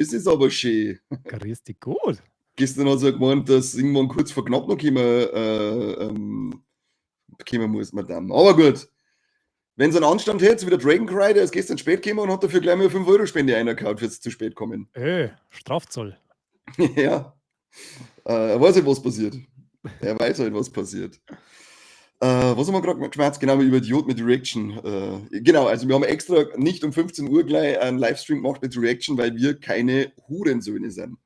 Es ist aber schön. Grüß dich gut. Gestern hat sie gemeint, dass irgendwann kurz vor knapp noch kommen, kommen muss, Madame. Aber gut. Wenn sie einen Anstand hätte, so wie der Dragon Cry, der ist gestern spät gekommen und hat dafür gleich mal 5-Euro-Spende reingehauen, fürs zu spät kommen. Strafzoll. Ja. Er weiß halt, was passiert. Er weiß halt, was passiert. Was haben wir gerade geschmerzt? Genau, über Idiot mit Reaction. Genau, also wir haben extra nicht um 15 Uhr gleich einen Livestream gemacht mit Reaction, weil wir keine Hurensöhne sind.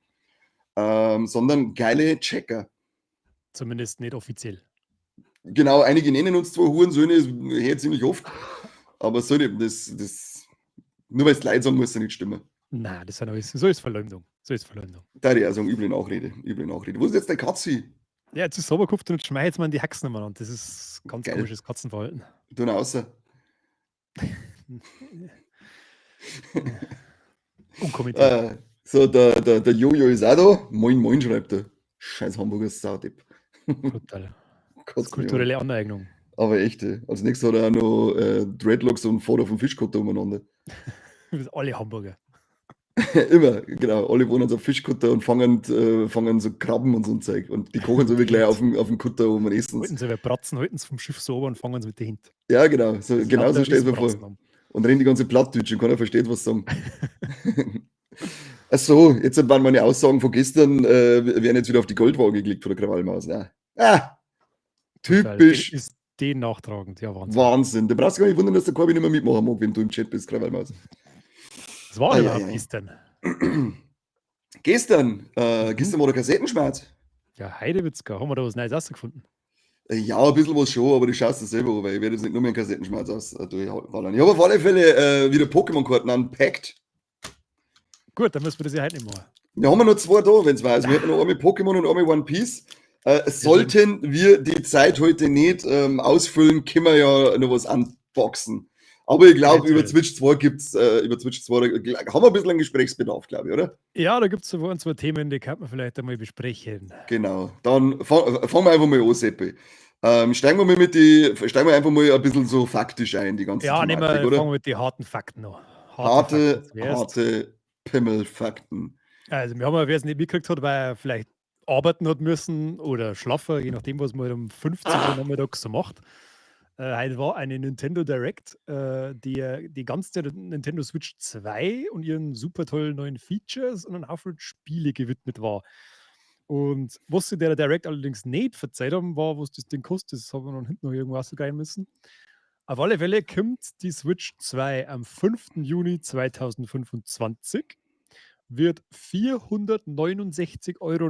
Sondern geile Checker. Zumindest nicht offiziell. Genau, einige nennen uns zwar Hurensöhne, das hört ziemlich oft, aber so, das, nur weil es Leute sagen, muss ja nicht stimmen. Nein, das ist alles, so ist Verleumdung. So ist Verleumdung. Da ich auch sagen, üble Nachrede, üble Nachrede. Wo ist jetzt der Katzi? Ja, jetzt ist es runtergekupft und jetzt schmeißt man die Haxen umeinander. Das ist ganz Geil. Komisches Katzenverhalten. Du noch außer. Unkommentiert. So, der Jojo ist auch da. Moin, moin, schreibt er. Scheiß Hamburger Saudepp. Brutal. Kotzt Das mich ist kulturelle Aneignung. Aber echt, ey. Als nächstes hat er auch noch Dreadlocks und Foto vom Fischkutter umeinander. Alle Hamburger. Immer, genau. Alle wohnen so auf Fischkutter und fangen so Krabben und so ein Zeug. Und die kochen so wie gleich auf dem Kutter um und essen. Halten sie Bratzen, halten sie vom Schiff so oben und fangen sie mit der Hand. Ja, genau. So, Das genau so lauter stell ich mir vor. Riesenbratzen haben. Und reden die ganze Plattdeutsch und keiner versteht, was sie sagen. Ach so, jetzt waren meine Aussagen von gestern, werden jetzt wieder auf die Goldwaage gelegt von der Krawallmaus. Ja. Ah, Total. typisch. Ist den nachtragend, ja, Wahnsinn. Wahnsinn. Du brauchst gar nicht wundern, dass der Corby nicht mehr mitmachen mag, wenn du im Chat bist, Krawallmaus. Was war Ah, denn ja, überhaupt ja. gestern? Gestern war der Kassettenschmerz. Ja, Heidewitzka, haben wir da was Neues rausgefunden? Ja, ein bisschen was schon, aber du schaust das selber an, weil ich werde jetzt nicht nur mehr einen Kassettenschmerz aus durchballern. Ich habe auf alle Fälle wieder Pokémon-Karten unpackt. Gut, dann müssen wir das ja heute nicht machen. Wir haben ja noch zwei da, wenn es war. Also wir hätten noch einmal Pokémon und einmal One Piece. Sollten wir die Zeit heute nicht ausfüllen, können wir ja noch was unboxen. Aber ich glaube, über Eventuell. Switch 2 gibt's, über Switch 2 da haben wir ein bisschen einen Gesprächsbedarf, glaube ich, oder? Ja, da gibt es so ein, zwei Themen, die kann man vielleicht einmal besprechen. Genau. Dann fangen wir einfach mal an, Seppi. Steigen wir einfach mal ein bisschen so faktisch ein, die ganze Ja, nehmen Thematik, wir, oder? fangen wir mit den harten Fakten an. Harte, Fakten zuerst. harte Pimmelfakten. Also, wir haben ja, wer es nicht mitgekriegt hat, weil er vielleicht arbeiten hat müssen oder schlafen, je nachdem, was man halt um 15 Uhr nachmittags so macht. Heute war eine Nintendo Direct, die die ganze Nintendo Switch 2 und ihren super tollen neuen Features und einem Haufen Spiele gewidmet war. Und was sie der Direct allerdings nicht verzeiht haben, war, was das Ding kostet. Das haben wir noch hinten noch irgendwo rausgehen müssen. Auf alle Fälle kommt die Switch 2 am 5. Juni 2025, wird 469,99 Euro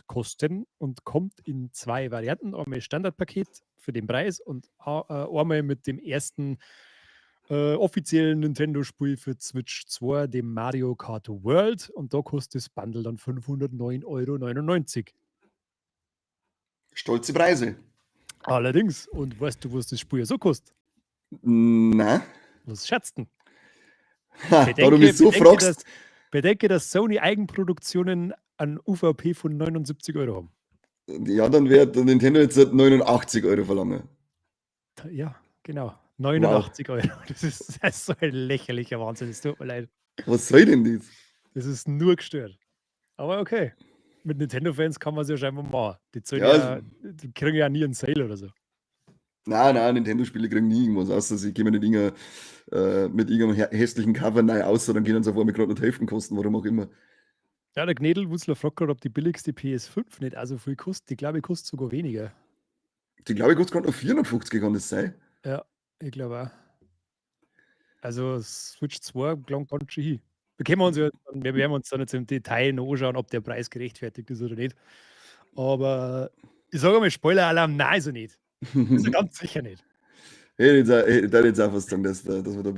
kosten und kommt in zwei Varianten. Einmal Standardpaket für den Preis und einmal mit dem ersten offiziellen Nintendo-Spiel für Switch 2, dem Mario Kart World. Und da kostet das Bundle dann 509,99 Euro. Stolze Preise. Allerdings, und weißt du, was das Spiel so kostet? Na? Was schätzt denn? Ha, da du mich so fragst. Bedenke, dass Sony Eigenproduktionen an UVP von 79 Euro haben. Ja, dann wird Nintendo jetzt 89 Euro verlangen. Ja, genau. 89 Euro. Das ist so ein lächerlicher Wahnsinn. Es tut mir leid. Was soll denn das? Das ist nur gestört. Aber okay. Mit Nintendo-Fans kann man es ja scheinbar machen. Die zahlen Ja, ja, die kriegen ja nie einen Sale oder so. Nein, nein, Nintendo-Spiele kriegen nie irgendwas, außer sie geben die Dinger mit irgendeinem hässlichen Cover neu aus, dann können sie auf einmal gerade noch die Hälfte kosten, warum auch immer. Ja, der Gnädel Wutzler fragt gerade, ob die billigste PS5 nicht auch so viel kostet. Die glaube ich kostet sogar weniger. Die glaube ich kostet gerade noch 450, kann das sein? Ja, ich glaube auch. Also Switch 2 klang ganz schön hin. Wir können uns ja, wir werden uns dann jetzt im Detail noch anschauen, ob der Preis gerechtfertigt ist oder nicht. Aber ich sage mal, Spoiler-Alarm, nein, ist er nicht. Ist er ganz sicher nicht. Ich hätte jetzt auch fast sagen, dass wir da ein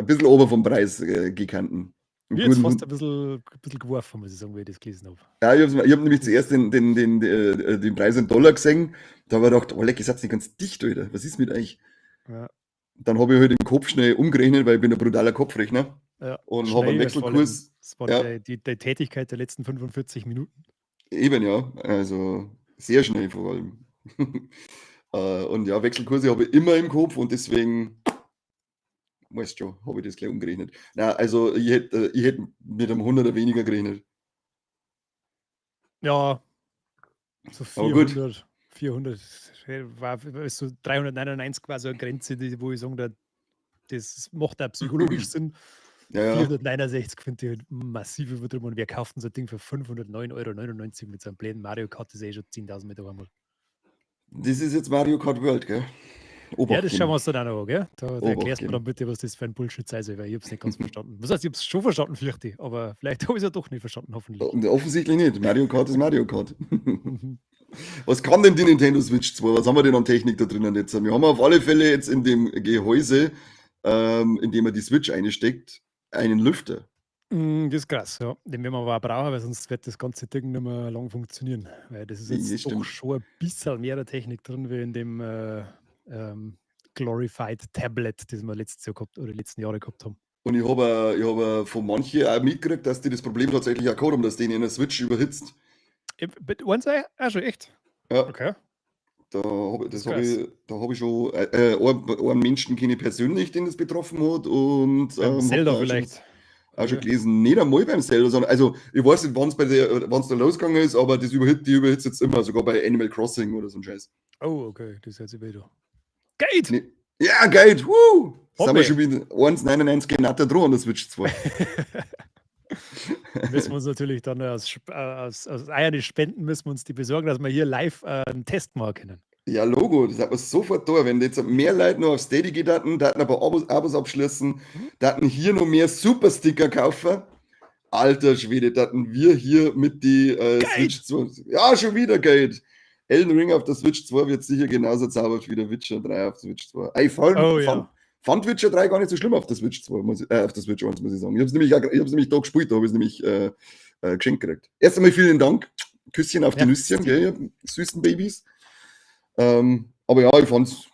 bisschen ober vom Preis gekannten. Mir jetzt fast ein bisschen geworfen, muss ich sagen, wie ich das gelesen habe. Ja, ich hab nämlich zuerst den Preis in Dollar gesehen. Da habe ich gedacht, oh leck, ihr seid nicht ganz dicht, Alter. Was ist mit euch? Ja. Dann habe ich halt im Kopf schnell umgerechnet, weil ich bin ein brutaler Kopfrechner. Ja, und habe einen schnell, vor allem, Wechselkurs. Das war Ja. die Tätigkeit der letzten 45 Minuten. Eben, ja. Also sehr schnell vor allem. Und ja, Wechselkurse habe ich immer im Kopf und deswegen weißt schon, habe ich das gleich umgerechnet. Na, also ich hätt mit einem 100er weniger gerechnet. Ja, so Aber gut. 400, 400 war ist so 399 war so eine Grenze, die, wo ich sage, das macht auch psychologisch Sinn. 469 finde ich halt massiv übertrieben. Und wer kauft denn so ein Ding für 509,99 € mit so einem blöden Mario Kart, das ist eh schon 10.000 Meter einmal. Das ist jetzt Mario Kart World, gell? Ja, Obacht das schauen geben. wir uns dann auch noch an, gell? Da Obacht erklärst du mir geben. dann bitte, was das für ein Bullshit sein soll, weil ich habe es nicht ganz verstanden. Was heißt, ich habe es schon verstanden, fürchte ich, aber vielleicht habe ich es ja doch nicht verstanden, hoffentlich. Und offensichtlich nicht. Mario Kart ist Mario Kart. Was kann denn die Nintendo Switch 2? Was haben wir denn an Technik da drinnen jetzt? Wir haben auf alle Fälle jetzt in dem Gehäuse, in dem man die Switch einsteckt, einen Lüfter. Das ist krass, ja. Den werden wir aber auch brauchen, weil sonst wird das ganze Ding nicht mehr lang funktionieren. Weil das ist Das jetzt doch stimmt. schon ein bisschen mehr Technik drin, wie in dem Glorified Tablet, das wir letztes Jahr gehabt oder die letzten Jahre gehabt haben. Und ich hab von manchen auch mitgekriegt, dass die das Problem tatsächlich auch gehabt haben, dass denen in der Switch überhitzt. Eins auch schon echt? Ja. Okay. Da habe Das das ist hab krass. ich, da hab ich schon einen Menschen kenne ich persönlich, den das betroffen hat, und Beim hab Zelda da auch schon, vielleicht. auch schon Ja. gelesen, nicht einmal beim Zelda, sondern, also ich weiß nicht, wann es da losgegangen ist, aber die überhitzt jetzt immer, sogar bei Animal Crossing oder so ein Scheiß. Oh, okay, das ist jetzt wieder. Geht! Nee. Ja, Geld! Woo! Sind wir Hoppe. schon wieder 1,99 genau da dran an der Switch 2. Müssen wir uns natürlich dann aus eierne Spenden müssen wir uns die besorgen, dass wir hier live einen Test machen können. Ja, Logo, das hat man sofort da. Wenn jetzt mehr Leute noch auf Steady gehen daten, daten ein paar Abos abschließen, daten hier noch mehr Super-Sticker kaufen. Alter Schwede, daten wir hier mit die Geld! Switch 2. Ja, schon wieder Geld. Elden Ring auf der Switch 2 wird sicher genauso zauberhaft wie der Witcher 3 auf der Switch 2. Ey, fand, Oh fand, ja. fand Witcher 3 gar nicht so schlimm auf der Switch 2, auf der Switch 1, muss ich sagen. Ich hab's nämlich da gespielt, da habe ich es nämlich geschenkt gekriegt. Erst einmal vielen Dank. Küsschen auf die Nüsschen, Merci. gell, ihr süßen Babys. Aber ja, ich fand's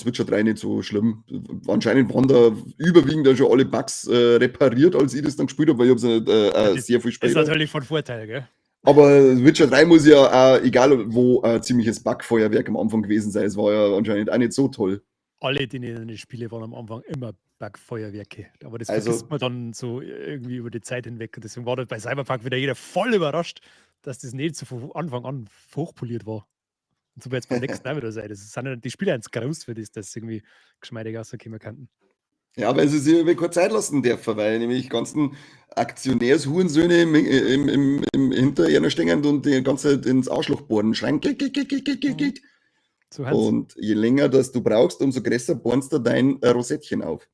Witcher 3 nicht so schlimm. Anscheinend waren da überwiegend auch schon alle Bugs repariert, als ich das dann gespielt habe, weil ich habe es Ja, das sehr viel ist später. natürlich von Vorteil, gell? Aber Witcher 3 muss ja auch, egal wo, ein ziemliches Bugfeuerwerk am Anfang gewesen sein. Es war ja anscheinend auch nicht so toll. Alle, die in den Spiele waren am Anfang immer Bugfeuerwerke. Aber das Also, vergisst man dann so irgendwie über die Zeit hinweg. Und deswegen war das bei Cyberpunk wieder jeder voll überrascht, dass das nicht so von Anfang an hochpoliert war. Und so wird es beim nächsten auch wieder sein. Das sind ja die Spiele eins groß für das, dass sie irgendwie geschmeidig rauskommen könnten. Ja, weil sie sich über keine Zeit lassen dürfen, weil nämlich die ganzen Aktionärshurensöhne im hinter ihnen stehen und die ganze Zeit ins Arschloch bohren, schreien, Geld, Geld, Geld, Geld, Geld, Geld, Geld. So Hans. Und je länger das du brauchst, umso größer bohrst du dein Rosettchen auf.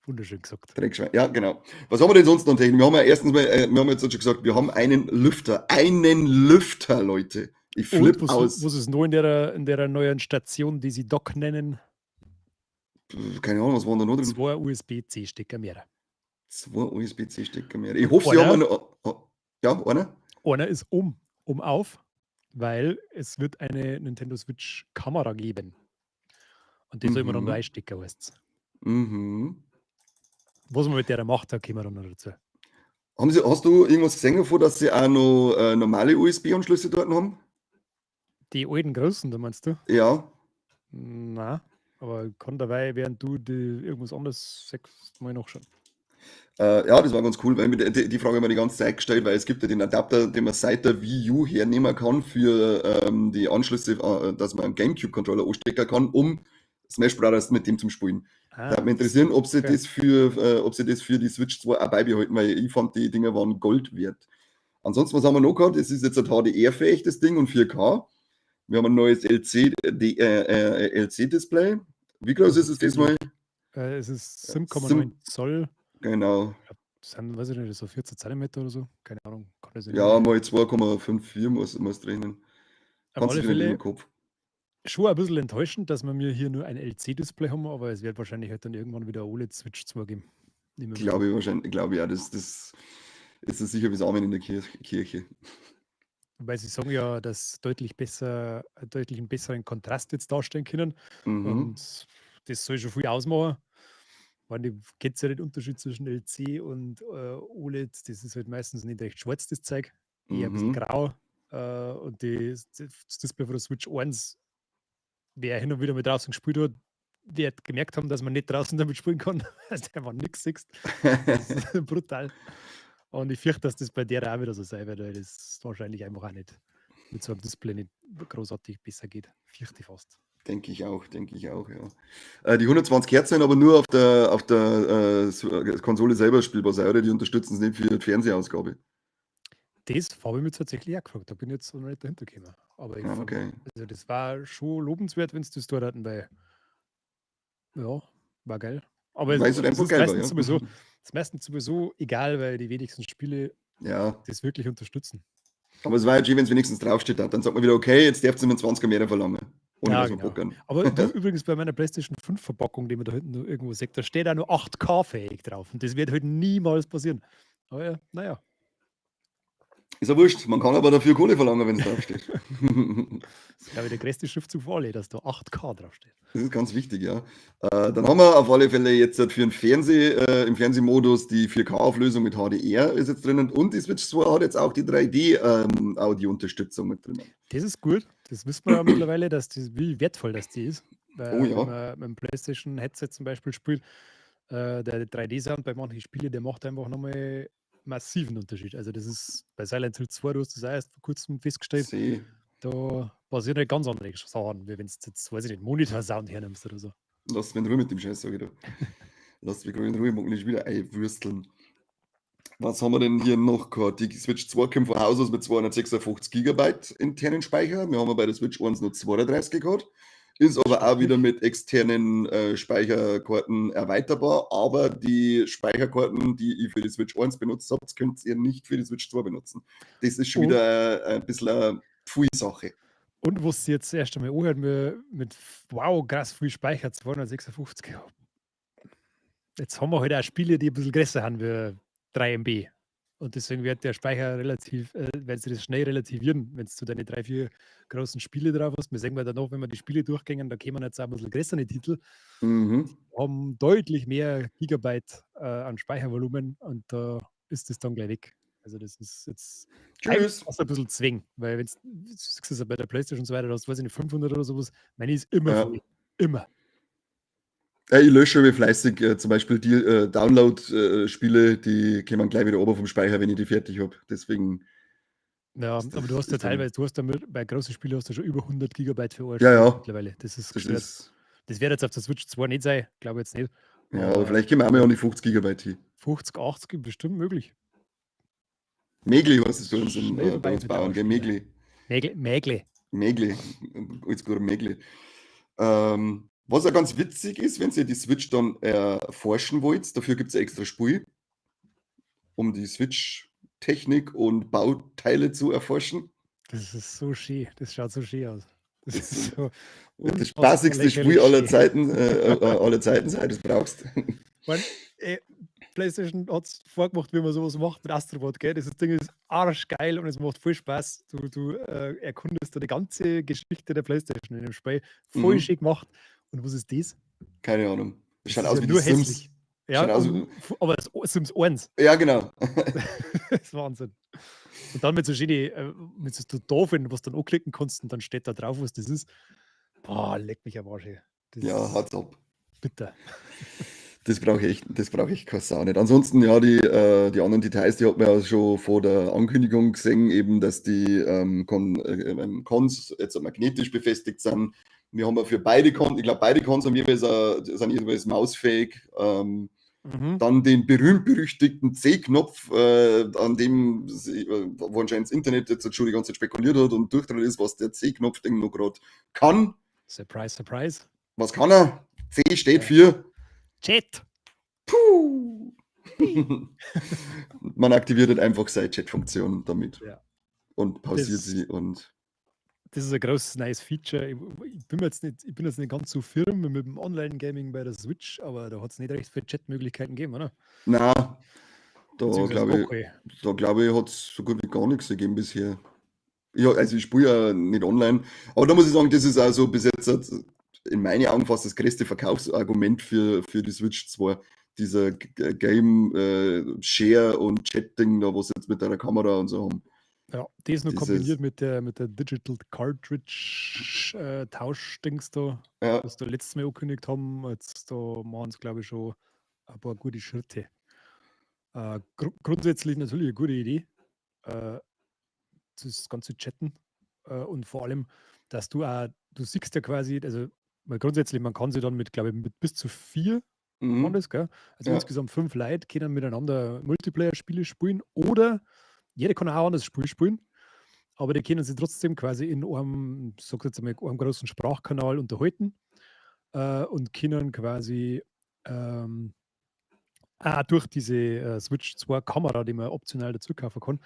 Wunderschön gesagt. Dreckschwein. Ja, genau. Was haben wir denn sonst noch an Technik? Wir haben ja erstens mal, wir haben jetzt schon gesagt, wir haben einen Lüfter. Einen Lüfter, Leute. Ich Und flipp was, aus. was ist noch in der neuen Station, die sie Dock nennen? Keine Ahnung, was waren da noch drin? Zwei USB-C-Stecker mehr. Zwei USB-C-Stecker mehr. Ich Und hoffe, sie haben einer, noch. Oh, ja, einer? einer ist um auf, weil es wird eine Nintendo Switch Kamera geben. Und die soll man dann noch einstecken, weißt. Was man mit der macht, da kommen wir dann noch dazu. Hast du irgendwas gesehen davon, dass sie auch noch normale USB-Anschlüsse dort haben? Die alten großen, da meinst du? Ja. Na, aber ich kann dabei, während du die irgendwas anderes sagst, mal nachschauen. Ja, das war ganz cool, weil mir die Frage immer die ganze Zeit gestellt, weil es gibt ja den Adapter, den man seit der Wii U hernehmen kann für die Anschlüsse, dass man einen GameCube-Controller anstecken kann, um Smash Brothers mit dem zum Spielen. Da würde Ah, mich interessieren, ob sie okay. das für, ob sie das für die Switch 2 auch beibehalten, weil ich fand, die Dinger waren Gold wert. Ansonsten, was haben wir noch gehabt? Es ist jetzt ein HDR-fähig, das Ding, und 4K. Wir haben ein neues LC-Display. Wie groß ist es diesmal? Es ist 7,9 Zoll. Genau. Das sind, weiß ich nicht, so 14 Zentimeter oder so. Keine Ahnung. Kann das nicht Ja, mal 2,54 muss rechnen. Auf Kannst alle du wieder nicht Fälle im Kopf. schon ein bisschen enttäuschend, dass wir mir hier nur ein LC-Display haben, aber es wird wahrscheinlich halt dann irgendwann wieder OLED Switch 2 geben. Nehmen wir mal Glaube an. ich wahrscheinlich, glaube ich ja, das ist sicher wie das Amen in der Kirche. Wobei sie sagen ja, dass deutlich einen besseren Kontrast jetzt darstellen können. Und das soll schon viel ausmachen. Ich meine, ich kennt ja den Unterschied zwischen LC und OLED. Das ist halt meistens nicht recht schwarz, das Zeug. Eher ein bisschen grau. Und das Display von der Switch 1, wer hin und wieder mit draußen gespielt hat, wird gemerkt haben, dass man nicht draußen damit spielen kann, weil du einfach nichts siehst. Das ist brutal. Und ich fürchte, dass das bei der auch wieder so sein wird, weil das wahrscheinlich einfach auch nicht mit so einem Display nicht großartig besser geht. Fürchte ich fast. Denke ich auch, ja. Die 120 Hertz sind aber nur auf der Konsole selber spielbar sein, oder? Die unterstützen es nicht für die Fernsehausgabe. Das habe ich mir tatsächlich auch gefragt. Da bin ich jetzt noch nicht dahinter gekommen. Aber ich Ah, okay. Also das war schon lobenswert, wenn sie das dort hatten, weil ja, war geil. Aber Weil es halt es einfach ist geil war, meistens ja. sowieso, ist meistens sowieso egal, weil die wenigsten Spiele das wirklich unterstützen. Aber es war ja schön, wenn es wenigstens draufsteht. Dann sagt man wieder, okay, jetzt darfst du mit 20er mehr verlangen. Ohne Ja, dass wir genau. Bock haben. Aber du, übrigens bei meiner PlayStation 5 Verpackung, die man da hinten noch irgendwo sieht, da steht auch nur 8K-fähig drauf. Und das wird halt niemals passieren. Aber ja, naja. Ist ja wurscht, man kann aber dafür Kohle verlangen, wenn es draufsteht. Das ist, glaube ich, der größte Schriftzug für alle, dass da 8K draufsteht. Das ist ganz wichtig, ja. Dann haben wir auf alle Fälle jetzt für den im Fernsehmodus die 4K-Auflösung mit HDR ist jetzt drinnen und die Switch 2 hat jetzt auch die 3D-Audio-Unterstützung mit drinnen. Das ist gut. Das wissen wir ja mittlerweile, dass das, wie wertvoll das die ist. Weil Oh ja. wenn man mit dem PlayStation-Headset zum Beispiel spielt, der 3D-Sound bei manchen Spielen, der macht einfach nochmal massiven Unterschied. Also das ist bei Silent Hill 2, du hast das auch erst vor kurzem festgestellt, See. da passieren halt ganz andere Sachen, wie wenn du jetzt, weiß ich nicht, Monitor-Sound hernimmst oder so. Lass mich in Ruhe mit dem Scheiß, sag ich da. Lass mich in Ruhe, mag nicht wieder einwürsteln. Was haben wir denn hier noch gehabt? Die Switch 2 kommt von Haus aus mit 256 Gigabyte internen Speicher. Wir haben ja bei der Switch 1 nur 32 gehabt. Ist aber auch wieder mit externen Speicherkarten erweiterbar. Aber die Speicherkarten, die ich für die Switch 1 benutzt habe, könnt ihr nicht für die Switch 2 benutzen. Das ist schon wieder ein bisschen eine Pfui-Sache. Und was sie jetzt erst einmal anhört, mit wow, krass viel Speicher, 256. Jetzt haben wir halt auch Spiele, die ein bisschen größer haben wie 3 MB. Und deswegen wird der Speicher relativ, wird sich das schnell relativieren, wenn du deine 3, 4 großen Spiele drauf hast. Wir sehen wir danach, wenn wir die Spiele durchgehen, da kämen jetzt auch ein bisschen größere Titel, haben deutlich mehr Gigabyte an Speichervolumen und da ist das dann gleich weg. Also das ist jetzt Tschüss. fast ein bisschen zwingen, weil wenn du siehst es ja bei der PlayStation und so weiter, da hast du, weiß ich nicht, 500 oder sowas, meine ist immer voll. Immer. Ja, ich lösche mir fleißig zum Beispiel die Download-Spiele, die kommen gleich wieder oben vom Speicher, wenn ich die fertig hab. Deswegen Ja, ist aber das du hast ja ist dann teilweise, du hast ja mit, bei großen Spielen hast du schon über 100 Gigabyte für ein Ja, Spiel ja. mittlerweile. Das ist Das gestört. ist Das wird jetzt auf der Switch 2 nicht sein, glaube ich jetzt nicht. Ja, aber Aber vielleicht kommen wir auch mal an die 50 Gigabyte hin. 50, 80 bestimmt möglich. Mägli heißt es bei uns, Schnell bei vorbei uns mit Bauern, gell? Dauerspiele. Mägli. Mägli, Mägli. Mägli. Alles gut, Mägli. Was ja ganz witzig ist, wenn ihr die Switch dann erforschen wollt, dafür gibt's ein extra Spiel, um die Switch-Technik und Bauteile zu erforschen. Das ist so schön, das schaut so schön aus. Das Das ist ist so das unfassbar spaßigste lächerlich Spiel aller schön. Zeiten, seit du es brauchst. PlayStation hat's vorgemacht, wie man sowas macht mit Astrobot, gell? Dieses Ding ist arschgeil und es macht voll Spaß. Du erkundest da die ganze Geschichte der PlayStation in dem Spiel. Voll schön gemacht. Und was ist das? Keine Ahnung. Das Das schaut ist aus ja wie die nur Sims. hässlich. Ja, Schaut aus und wie aber das Sims 1. Ja, genau. Das ist Wahnsinn. Und dann mit so schönen, mit so Tafeln, was du dann anklicken kannst und dann steht da drauf, was das ist. Boah, leck mich am Arsch, ey. Das Ja, ist haut's ab. bitter. Das brauche ich echt, das brauche ich keine Sau nicht. Ansonsten, ja, die anderen Details, die hat man ja schon vor der Ankündigung gesehen, eben, dass die Cons jetzt magnetisch befestigt sind. Wir haben ja für beide Cons, ich glaube, beide Cons haben jeweils, sind jeweils mausfähig. Dann den berühmt-berüchtigten C-Knopf, an dem sie, wo anscheinend das Internet jetzt schon die ganze Zeit spekuliert hat und durchdreht ist, was der C-Knopf denn noch grad kann. Surprise, surprise. Was kann er? C steht Ja. für Chat. Puh. Man aktiviert halt einfach seine Chat-Funktion damit. Ja. Und pausiert Das sie und Das ist ein großes nice Feature. Ich bin mir jetzt nicht, ich bin jetzt nicht ganz so firm mit dem Online-Gaming bei der Switch, aber da hat's nicht recht viele Chat-Möglichkeiten gegeben, oder? Na, Beziehungsweise okay. da glaube ich, hat's so gut wie gar nichts gegeben bisher. Ja, also ich spiele ja nicht online, aber da muss ich sagen, das ist auch so bis jetzt in meinen Augen fast das größte Verkaufsargument für die Switch 2. Dieser Game Share und Chat-Ding da, was sie jetzt mit deiner Kamera und so haben. Ja, das noch Dieses kombiniert mit der Digital Cartridge Tauschdings da, was da letztes Mal angekündigt haben. Jetzt da machen sie, glaube ich, schon ein paar gute Schritte. Grundsätzlich natürlich eine gute Idee, das ganze Chatten und vor allem, dass du auch, du siehst ja quasi, also mal grundsätzlich, man kann sie dann mit, glaube ich, mit bis zu 4 waren das, gell? Also insgesamt 5 Leute können miteinander Multiplayer-Spiele spielen oder jeder kann auch ein anderes Spiel spielen, aber die können sich trotzdem quasi in einem, sag jetzt einmal, einem großen Sprachkanal unterhalten und können quasi auch durch diese Switch 2 Kamera, die man optional dazu kaufen kann,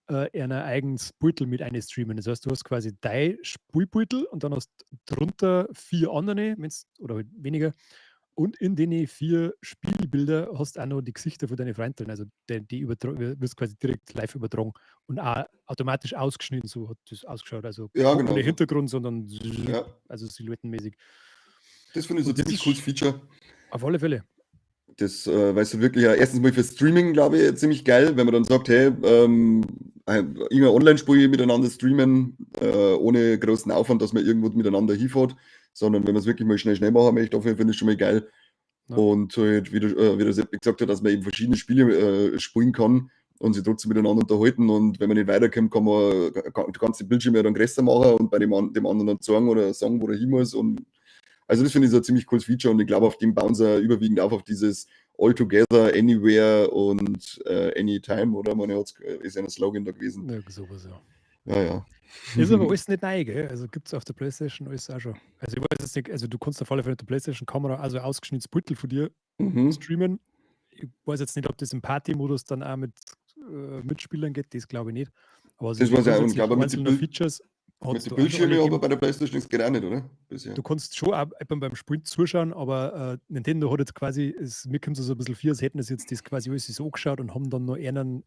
ein eigenes Beutel mit einstreamen. Das heißt, du hast quasi dein Spielbeutel und dann hast drunter 4 andere, wenn's, oder halt weniger, und in den 4 Spielbilder hast du auch noch die Gesichter von deinen Freunden drin. Also die wirst quasi direkt live übertragen und auch automatisch ausgeschnitten, so hat das ausgeschaut. Also Ja, genau. ohne Hintergrund, sondern also silhouettenmäßig. Das finde ich so Und das ziemlich ist cooles Feature. Auf alle Fälle. Das, weißt du, wirklich, ja, erstens mal für Streaming, glaube ich, ziemlich geil, wenn man dann sagt, hey, irgendein Online-Spiel miteinander streamen, ohne großen Aufwand, dass man irgendwo miteinander hinfährt, sondern wenn man es wirklich mal schnell, schnell machen möchte, dafür finde ich schon mal geil. Und halt, wie der Seppi gesagt hat, dass man eben verschiedene Spiele spielen kann und sich trotzdem miteinander unterhalten, und wenn man nicht weiterkommt, kann man die ganze Bildschirme ja dann größer machen und bei dem anderen dann zeigen oder sagen, wo er hin muss. Und also das finde ich so ein ziemlich cooles Feature, und ich glaube, auf dem bauen sie überwiegend auf dieses All Together, Anywhere und Anytime, oder? Man hat's, ist ja ein Slogan da gewesen. Ja, sowas, ja. Ja, ja. Ist aber alles nicht neu, gell? Also gibt's auf der PlayStation alles auch schon. Also ich weiß jetzt nicht, also du kannst auf alle Fälle auf der PlayStation-Kamera also ausgeschnittenes Beutel von dir streamen. Ich weiß jetzt nicht, ob das im Party-Modus dann auch mit Mitspielern geht, das glaube ich nicht. Aber also Das weiß ich auch nicht, grundsätzlich aber mit den einzelne Features hat's mit den da auch schon Bildschirmen alle aber gegeben. bei der PlayStation, das geht auch nicht, oder? Bisher. Du kannst schon auch beim Spielen zuschauen, aber Nintendo hat jetzt quasi, es, mir kommt es so ein bisschen vor, als hätten sie jetzt das quasi alles so angeschaut und haben dann noch einen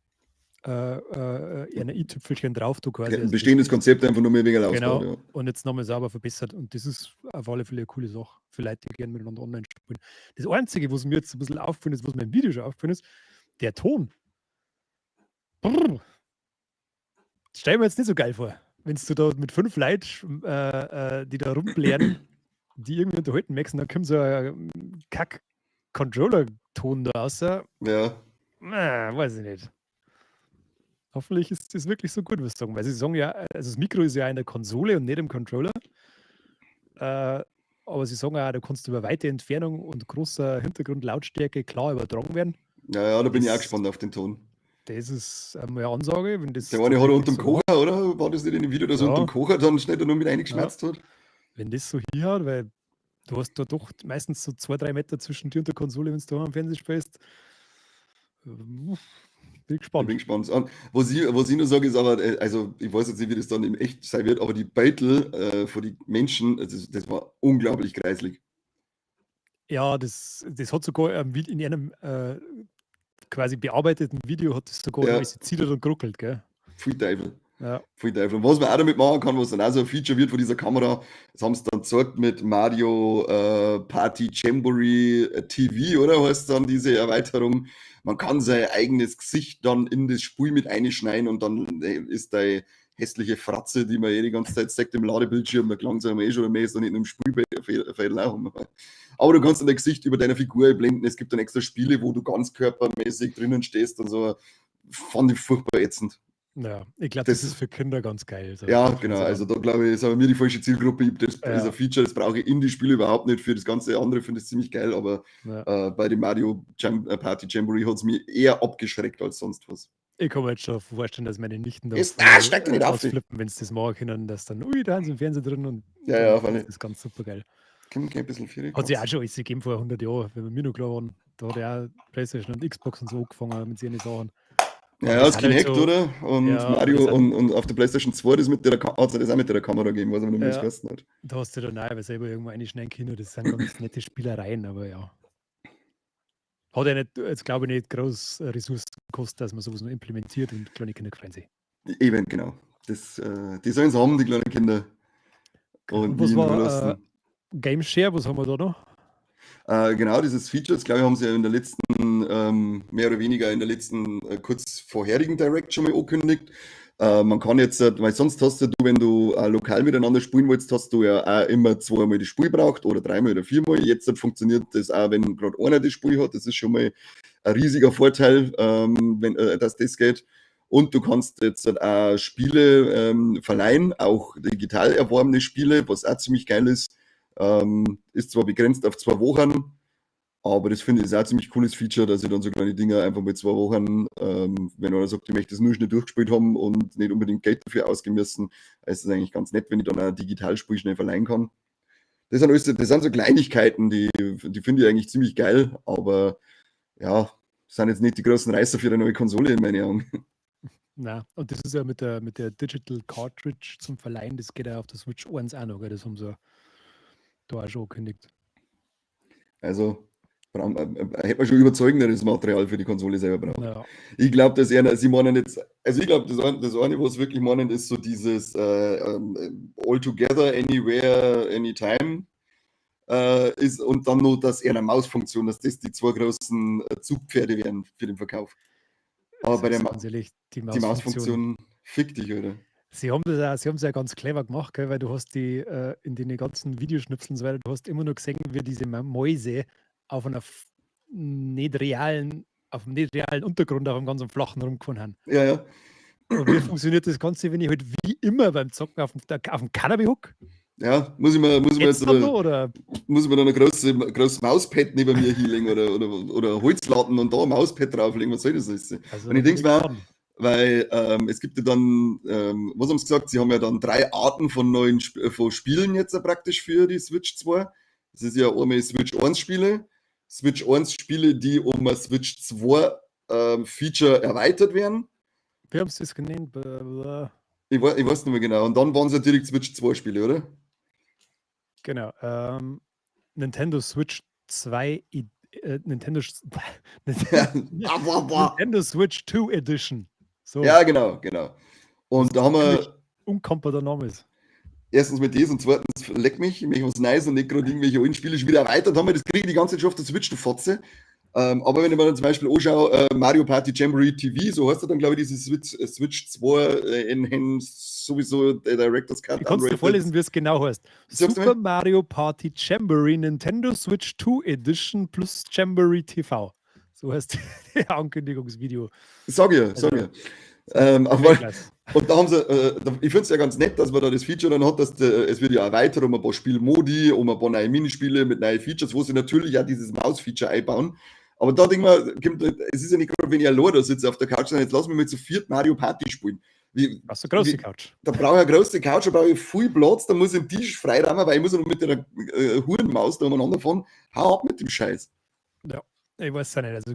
i-Tüpfelchen drauf, du quasi. Ja, ein Also das bestehendes Konzept einfach nur mehr wegen Genau. ausbauen, ja. Und jetzt nochmal sauber verbessert. Und das ist auf alle Fälle eine coole Sache für Leute, die gerne miteinander online spielen. Das Einzige, was mir jetzt ein bisschen aufgefallen ist, was mir im Video schon aufgefallen ist, der Ton. Brrr. Das stell ich mir jetzt nicht so geil vor. Wenn du da mit 5 Leuten, die da rumblären, die irgendwie unterhalten möchten, dann kommt so ein Kack-Controller-Ton da raus. Na, weiß ich nicht. Hoffentlich ist das wirklich so gut, was sie sagen. Weil sie sagen ja, also das Mikro ist ja in der Konsole und nicht im Controller. Aber sie sagen auch, da kannst du über weite Entfernung und großer Hintergrundlautstärke klar übertragen werden. Ja, ja, da bin ich auch gespannt auf den Ton. Das ist einmal eine Ansage. Wenn das Der eine hat tatsächlich unterm so Kocher, oder? War das nicht in dem Video, dass er Ja. unterm Kocher dann schnell da nur mit reingeschmerzt hat? Wenn das so hinhaut, weil du hast da doch meistens so 2, 3 Meter zwischen dir und der Konsole, wenn du da am Fernseher spielst. Bin ich gespannt. Ich bin gespannt. Und was ich nur sage, ist aber, also ich weiß jetzt nicht, wie das dann im Echt sein wird, aber die Beutel von den Menschen, also das war unglaublich kreislig. Ja, das hat sogar in einem quasi bearbeiteten Video hat das sogar alles gezittert und geruckelt, gell? Pfui Teufel. Pfui Teufel. Und was man auch damit machen kann, was dann auch so ein Feature wird von dieser Kamera, das haben sie dann gezeigt mit Mario Party Jamboree TV, oder heißt dann diese Erweiterung? Man kann sein eigenes Gesicht dann in das Spiel mit einschneiden und dann ist deine hässliche Fratze, die man eh die ganze Zeit zeigt im Ladebildschirm, da klang es ja eh schon mehr, ist dann nicht nur im Spielfeld auch. Aber du kannst dann dein Gesicht über deine Figur blenden. Es gibt dann extra Spiele, wo du ganz körpermäßig drinnen stehst und so. Fand ich furchtbar ätzend. Ja, ich glaub, das ist für Kinder ganz geil. So. Ja, genau. Also da glaube ich, ist aber mir die falsche Zielgruppe. Das ist ein Feature, das brauche ich in die Spiele überhaupt nicht. Für das ganze andere finde ich es ziemlich geil, aber bei dem Mario Party Jamboree hat's mich eher abgeschreckt als sonst was. Ich kann mir jetzt schon vorstellen, dass meine Nichten da Ist, voll steig doch nicht auf, ausflippen, wenn's das machen können, dass dann, ui, da haben sie im Fernseher drin und Ja, ja, dann voll. ist das ganz super geil. Komm, geh ein bisschen für die Hat sich auch Katze. schon alles gegeben vor 100 Jahren, wenn wir noch klar waren. Da hat ja auch PlayStation und Xbox und so angefangen mit ihren Sachen. Ja, Aber ja, das das sind halt Kinect, so oder? Und Ja, aber Mario das sind und auf der PlayStation 2, das mit der hat's ja das auch mit der Kamera gegeben, weiß aber nicht mehr, wie es Ja. geheißen hat. Da hast du dann auch selber irgendwo reinschneiden können, das sind ganz nette Spielereien, aber ja. Hat ja nicht, jetzt glaube ich nicht groß Ressourcen gekostet, dass man sowas noch implementiert und kleine Kinder freuen sich. Eben, genau. Das die sollen es haben, die kleinen Kinder. Genau. Und Und was die war, überlassen. Game Share, was haben wir da noch? Genau, dieses Feature, das glaube ich, haben sie ja in der letzten, mehr oder weniger in der letzten, kurz vorherigen Direct schon mal angekündigt. Man kann jetzt, weil sonst hast du, wenn du lokal miteinander spielen willst, hast du ja auch immer zweimal das Spiel braucht oder dreimal oder viermal. Jetzt funktioniert das auch, wenn gerade einer das Spiel hat. Das ist schon mal ein riesiger Vorteil, wenn, dass das geht. Und du kannst jetzt auch Spiele verleihen, auch digital erworbene Spiele, was auch ziemlich geil ist. Ist zwar begrenzt auf 2 Wochen, aber das finde ich ist auch ein ziemlich cooles Feature, dass ich dann so kleine Dinger einfach mit 2 Wochen, wenn einer sagt, ich möchte das nur schnell durchgespielt haben und nicht unbedingt Geld dafür ausgeben müssen, ist es eigentlich ganz nett, wenn ich dann ein Digitalspiel schnell verleihen kann. Das sind alles, das sind so Kleinigkeiten, die finde ich eigentlich ziemlich geil, aber ja, sind jetzt nicht die großen Reißer für eine neue Konsole in meinen Augen. Na, und das ist ja mit der Digital Cartridge zum Verleihen, das geht ja auf der Switch 1 auch noch, gell? Das haben sie da auch schon angekündigt. Also hätte man schon überzeugenderes Material für die Konsole selber braucht. Ja. Ich glaube, dass er, sie meinen jetzt, also ich glaube, das eine, was wirklich meinen, ist so dieses All Together, Anywhere, Anytime ist und dann noch das eher eine Mausfunktion, dass das die zwei großen Zugpferde werden für den Verkauf. Aber bei der Ma Ganz ehrlich, die die Mausfunktion. Mausfunktion, fick dich, oder? Sie haben es ja ganz clever gemacht, gell, weil du hast die in den ganzen Videoschnipseln und so weiter, du hast immer nur gesehen, wie diese Mäuse auf einer nicht realen, auf einem nicht realen Untergrund, auf einem ganz flachen rumgefahren haben. Und wie funktioniert das Ganze, wenn ich halt wie immer beim Zocken auf dem Kanapee hock? Ja, muss ich mir Jetzt jetzt dann oder, noch, oder? Muss ich mir dann ein großes Mauspad neben mir hinlegen oder Holzlatten und da ein Mauspad drauflegen, was soll das alles? Also, Und ich da bin denke mir, gespannt. weil es gibt ja dann, was haben sie gesagt? Sie haben ja dann drei Arten von neuen Sp von Spielen jetzt praktisch für die Switch 2. Das ist ja einmal Switch 1 Spiele, Switch 1 Spiele, die um ein Switch 2 Feature erweitert werden. Wie haben sie das genannt? Blablabla. Ich weiß nicht mehr genau. Und dann waren es ja direkt Switch 2 Spiele, oder? Genau. Nintendo Switch 2, Nintendo Switch 2 Edition. So. Ja, genau. Und da haben Ziemlich wir unkomplizierter Name ist. Erstens mit das und zweitens, leck mich, ich möchte was Neues und nicht gerade irgendwelche alten Spiele schon wieder erweitert haben. Das kriege ich die ganze Zeit schon auf der Switch, du Fotze. Aber wenn ich mir dann zum Beispiel anschaue, Mario Party Jamboree TV, so heißt er dann, glaube ich, dieses Switch 2 Enhanced, sowieso der Director's Cut. Ich kannst dir Unrated. vorlesen, wie es genau heißt. Sag's mir. Super Mario Party Jamboree Nintendo Switch 2 Edition plus Jamboree TV. So heißt der Ankündigungsvideo. Sag ich, sag Also, ich. Aber, Weltklasse. und da haben sie, ich finde es ja ganz nett, dass man da das Feature dann hat, dass der, es wird ja erweitert um ein paar Spielmodi, um ein paar neue Minispiele mit neuen Features, wo sie natürlich auch dieses Maus-Feature einbauen. Aber da denke ich mir, es ist ja nicht gerade, wenn ich allein da sitze auf der Couch, sondern jetzt lass mich mal zu viert Mario Party spielen. Wie, Hast du eine große wie, Couch? Da brauche ich eine große Couch, da brauche ich viel Platz, da muss ich den Tisch freiräumen, weil ich muss ja noch mit der Hurenmaus da umeinander fahren. Hau ab mit dem Scheiß. Ja, ich weiß es ja nicht. Also,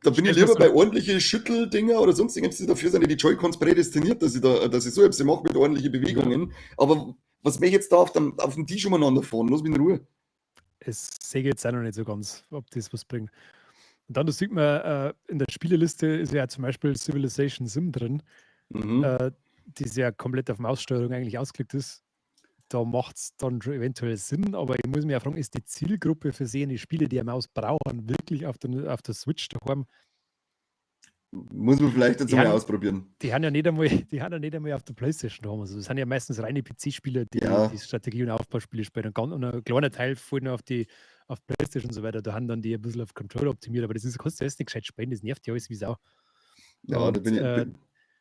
Da bin ich stell's mir lieber so bei ordentlichen Schütteldinger oder sonst irgendwas. Dafür sind ja die Joy-Cons prädestiniert, dass ich so etwas mache mit ordentlichen Bewegungen. Aber was möchte ich jetzt da auf dem Tisch umeinander fahren? Lass mich in Ruhe. Es sehe ich jetzt auch noch nicht so ganz, ob das was bringt. Und dann, das sieht man, in der Spieleliste ist ja zum Beispiel Civilization Sim drin, die ja komplett auf Maussteuerung eigentlich ausgelegt ist. Da macht es dann schon eventuell Sinn, aber ich muss mich auch fragen, ist die Zielgruppe für sehende Spiele, die eine Maus brauchen, wirklich auf der Switch daheim? Muss man vielleicht jetzt Die mal haben, ausprobieren. die haben ja nicht einmal auf der PlayStation daheim. Also das sind ja meistens reine PC-Spieler, die die Strategie- und Aufbauspiele spielen. Und ein kleiner Teil fällt noch auf PlayStation und so weiter. Da haben dann die ein bisschen auf Controller optimiert, aber das ist, kannst du alles nicht gescheit spielen, das nervt ja alles wie Sau. Ja, da Und bin ich. Bin,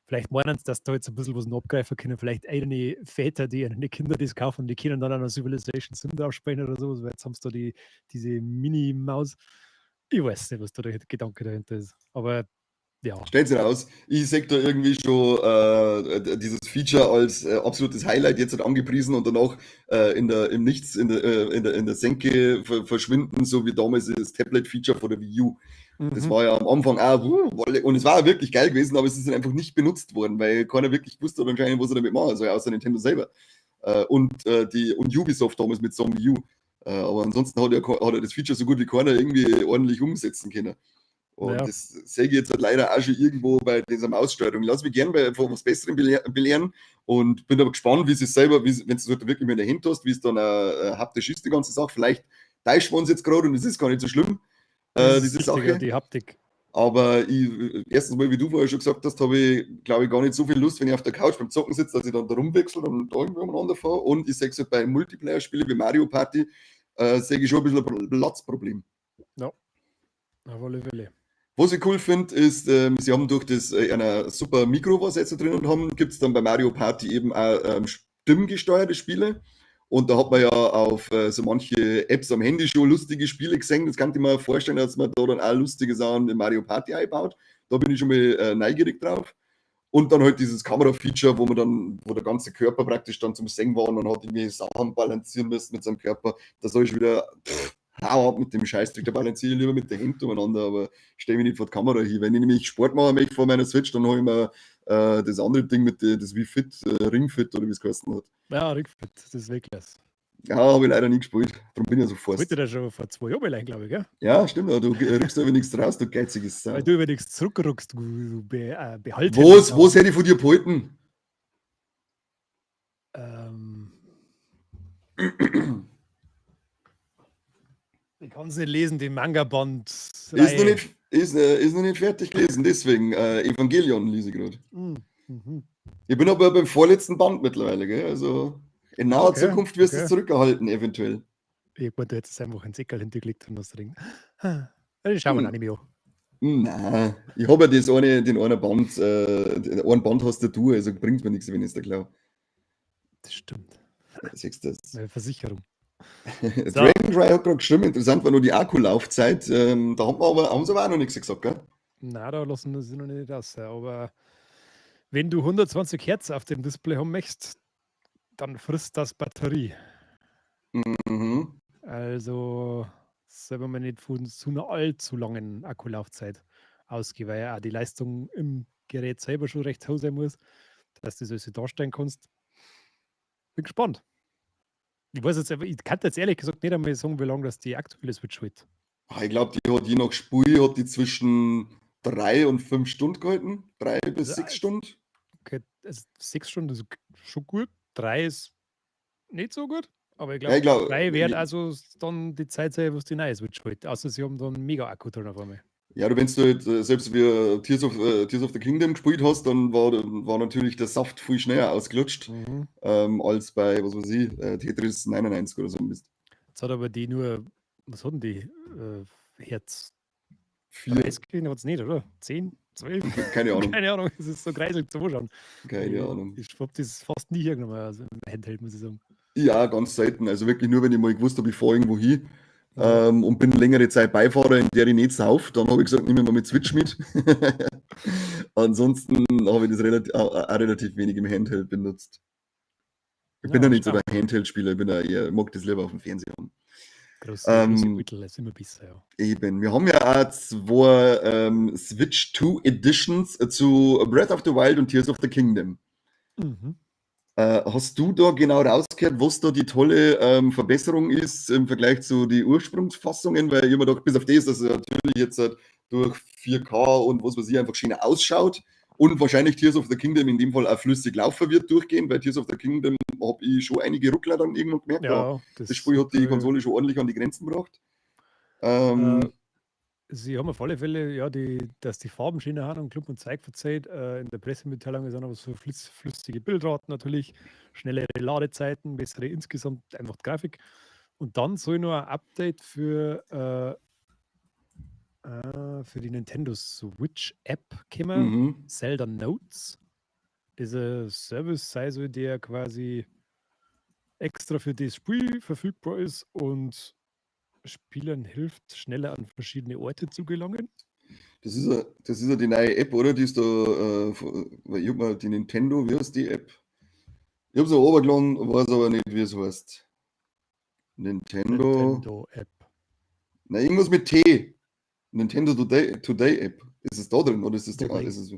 vielleicht meinen sie, dass da jetzt ein bisschen was noch abgreifen können. Vielleicht eigene Väter, die ihre Kinder das kaufen, die können dann auch noch Civilization Sim drauf spielen oder sowas, weil jetzt haben sie da diese Mini-Maus. Ich weiß nicht, was da der Gedanke dahinter ist. Aber ja. Stellt sich raus. Ich sehe da irgendwie schon dieses Feature als absolutes Highlight jetzt halt angepriesen und danach im Nichts, in der Senke verschwinden, so wie damals das Tablet-Feature von der Wii U. Das war ja am Anfang auch, und es war auch wirklich geil gewesen, aber es ist dann einfach nicht benutzt worden, weil keiner wirklich gewusst hat anscheinend, was er damit machen soll, außer Nintendo selber. Und Ubisoft damals mit ZombiU. Aber ansonsten hat er das Feature so gut wie keiner irgendwie ordentlich umsetzen können. Und das sehe ich jetzt halt leider auch schon irgendwo bei dieser Maussteuerung. Lass mich gern bei von was Besserem belehren und bin aber gespannt, wie es selber, wenn du es halt wirklich mit in der Hand hast, wie es dann haptisch ist, die ganze Sache. Vielleicht täuschen wir uns jetzt gerade und es ist gar nicht so schlimm, Das ist diese wichtig, ja, Sache. die Haptik. Aber ich, erstens mal, wie du vorher schon gesagt hast, habe ich, glaube ich, gar nicht so viel Lust, wenn ich auf der Couch beim Zocken sitze, dass ich dann da rumwechsel und da irgendwie umeinander fahre. Und ich sehe so bei Multiplayer-Spielen wie Mario Party, sehe ich schon ein bisschen ein Platzproblem. Ja, auf alle Fälle. Was ich cool finde, ist, sie haben durch das einer super Mikro, was sie jetzt da drinnen haben, gibt es dann bei Mario Party eben auch stimmgesteuerte Spiele. Und da hat man ja auf so manche Apps am Handy schon lustige Spiele gesehen. Das kann ich mir vorstellen, dass man da dann auch lustige Sachen in Mario Party einbaut. Da bin ich schon mal neugierig drauf. Und dann halt dieses Kamera-Feature, wo der ganze Körper praktisch dann zum Sehen war und man hat irgendwie Sachen balancieren müssen mit seinem Körper. Da soll ich wieder, pff, hau ab mit dem Scheißdreck, da balanciere ich lieber mit den Händen umeinander, aber stelle mich nicht vor die Kamera hin. Wenn ich nämlich Sport machen möchte vor meiner Switch, dann hole ich mir das andere Ding mit das Wii Fit, Ring Fit oder wie es geheißen hat. Ja, Ring Fit, das ist wirklich. Ja, habe ich leider nie gespielt. Darum bin ich ja so fast. Wollte der schon vor 2 Jahren allein, glaube ich, gell? Ja, stimmt. Ja, du rückst aber nichts raus, du geiziges Sau. Weil du über nichts zurückrückst, du behalten. Was hätte ich von dir behalten? Ich kann es nicht lesen, den Manga-Band. Ist noch nicht fertig gelesen, deswegen Evangelion lese ich gerade. Mhm. Ich bin aber beim vorletzten Band mittlerweile, gell? Also in naher Zukunft wirst du es zurückerhalten, eventuell. Ich wollte jetzt einfach ein Säckerl hintergelegt und was drin. Ich schaue mir Anime an. Nein, ich habe ja das eine, den einen Band, den einen Band hast du, also bringt mir nichts, wenn ich es da klaue. Das stimmt. Ja, siehst du das? Eine Versicherung. So. Dragon Dry hat gerade geschrieben, interessant war nur die Akkulaufzeit. Da haben sie aber auch noch nichts gesagt, gell? Nein, da lassen sie noch nicht raus. Aber wenn du 120 Hertz auf dem Display haben möchtest, dann frisst das Batterie. Mhm. Also sollte man nicht von zu einer allzu langen Akkulaufzeit ausgehen, weil ja auch die Leistung im Gerät selber schon recht hoch sein muss, dass du das so darstellen kannst. Bin gespannt. Ich weiß jetzt, ich kann jetzt ehrlich gesagt nicht einmal sagen, wie lange das die aktuelle Switch hält. Ich glaube, die hat je nach Spiel hat die zwischen 3 und 5 Stunden gehalten. 3 bis 6 Stunden. Okay, also 6 Stunden ist schon gut. 3 ist nicht so gut. Aber ich glaube, ja, 3 wird also dann die Zeit sein, wo es die neue Switch hält. Außer sie haben dann einen mega Akku drin auf einmal. Ja, du, wenn du halt, selbst wie Tears of the Kingdom gespielt hast, dann war natürlich der Saft viel schneller ausgelutscht, als bei, was weiß ich, Tetris 99 oder so ein Mist. Jetzt hat aber die nur, was hatten die? Herz 4. 30 hat es nicht, oder? 10? 12? Keine Ahnung. Keine Ahnung, es ist so kreiselig zu anschauen. Keine Ahnung. Ich hab das fast nie hergenommen, also im Handheld, muss ich sagen. Ja, ganz selten. Also wirklich nur, wenn ich mal gewusst habe, ich fahre irgendwo hin. Und bin längere Zeit Beifahrer, in der ich nicht sauf, dann habe ich gesagt, nehme ich mal mit Switch mit. Ansonsten habe ich das auch relativ wenig im Handheld benutzt. Ich bin ja nicht so der Handheld-Spieler, ich mag das lieber auf dem Fernseher haben. Große Mittel ist immer besser, ja. Eben, wir haben ja auch 2 Switch 2 Editions zu Breath of the Wild und Tears of the Kingdom. Mhm. Hast du da genau rausgehört, was da die tolle Verbesserung ist im Vergleich zu den Ursprungsfassungen? Weil ich immer gedacht, bis auf das, dass es natürlich jetzt halt durch 4K und was weiß ich einfach schöner ausschaut und wahrscheinlich Tears of the Kingdom in dem Fall auch flüssig laufen wird durchgehen, weil Tears of the Kingdom habe ich schon einige Ruckler dann irgendwann gemerkt. Ja, das Spiel hat die Konsole schon ordentlich an die Grenzen gebracht. Sie haben auf alle Fälle, ja, dass die Farben schöner haben und Klump und Zeug verzeiht. In der Pressemitteilung ist auch noch so flüssige Bildraten natürlich, schnellere Ladezeiten, bessere insgesamt einfach die Grafik. Und dann soll noch ein Update für die Nintendo Switch App kommen, Zelda Notes. Dieser Service sei so, der quasi extra für das Spiel verfügbar ist und Spielern hilft, schneller an verschiedene Orte zu gelangen. Das ist ja die neue App, oder? Die ist da, ich hab mal die Nintendo, wie heißt die App? Ich hab's auch runtergeladen, weiß aber nicht, wie es heißt. Nintendo App. Na, irgendwas mit T. Nintendo Today App. Ist es da drin oder ist es da? Ist es...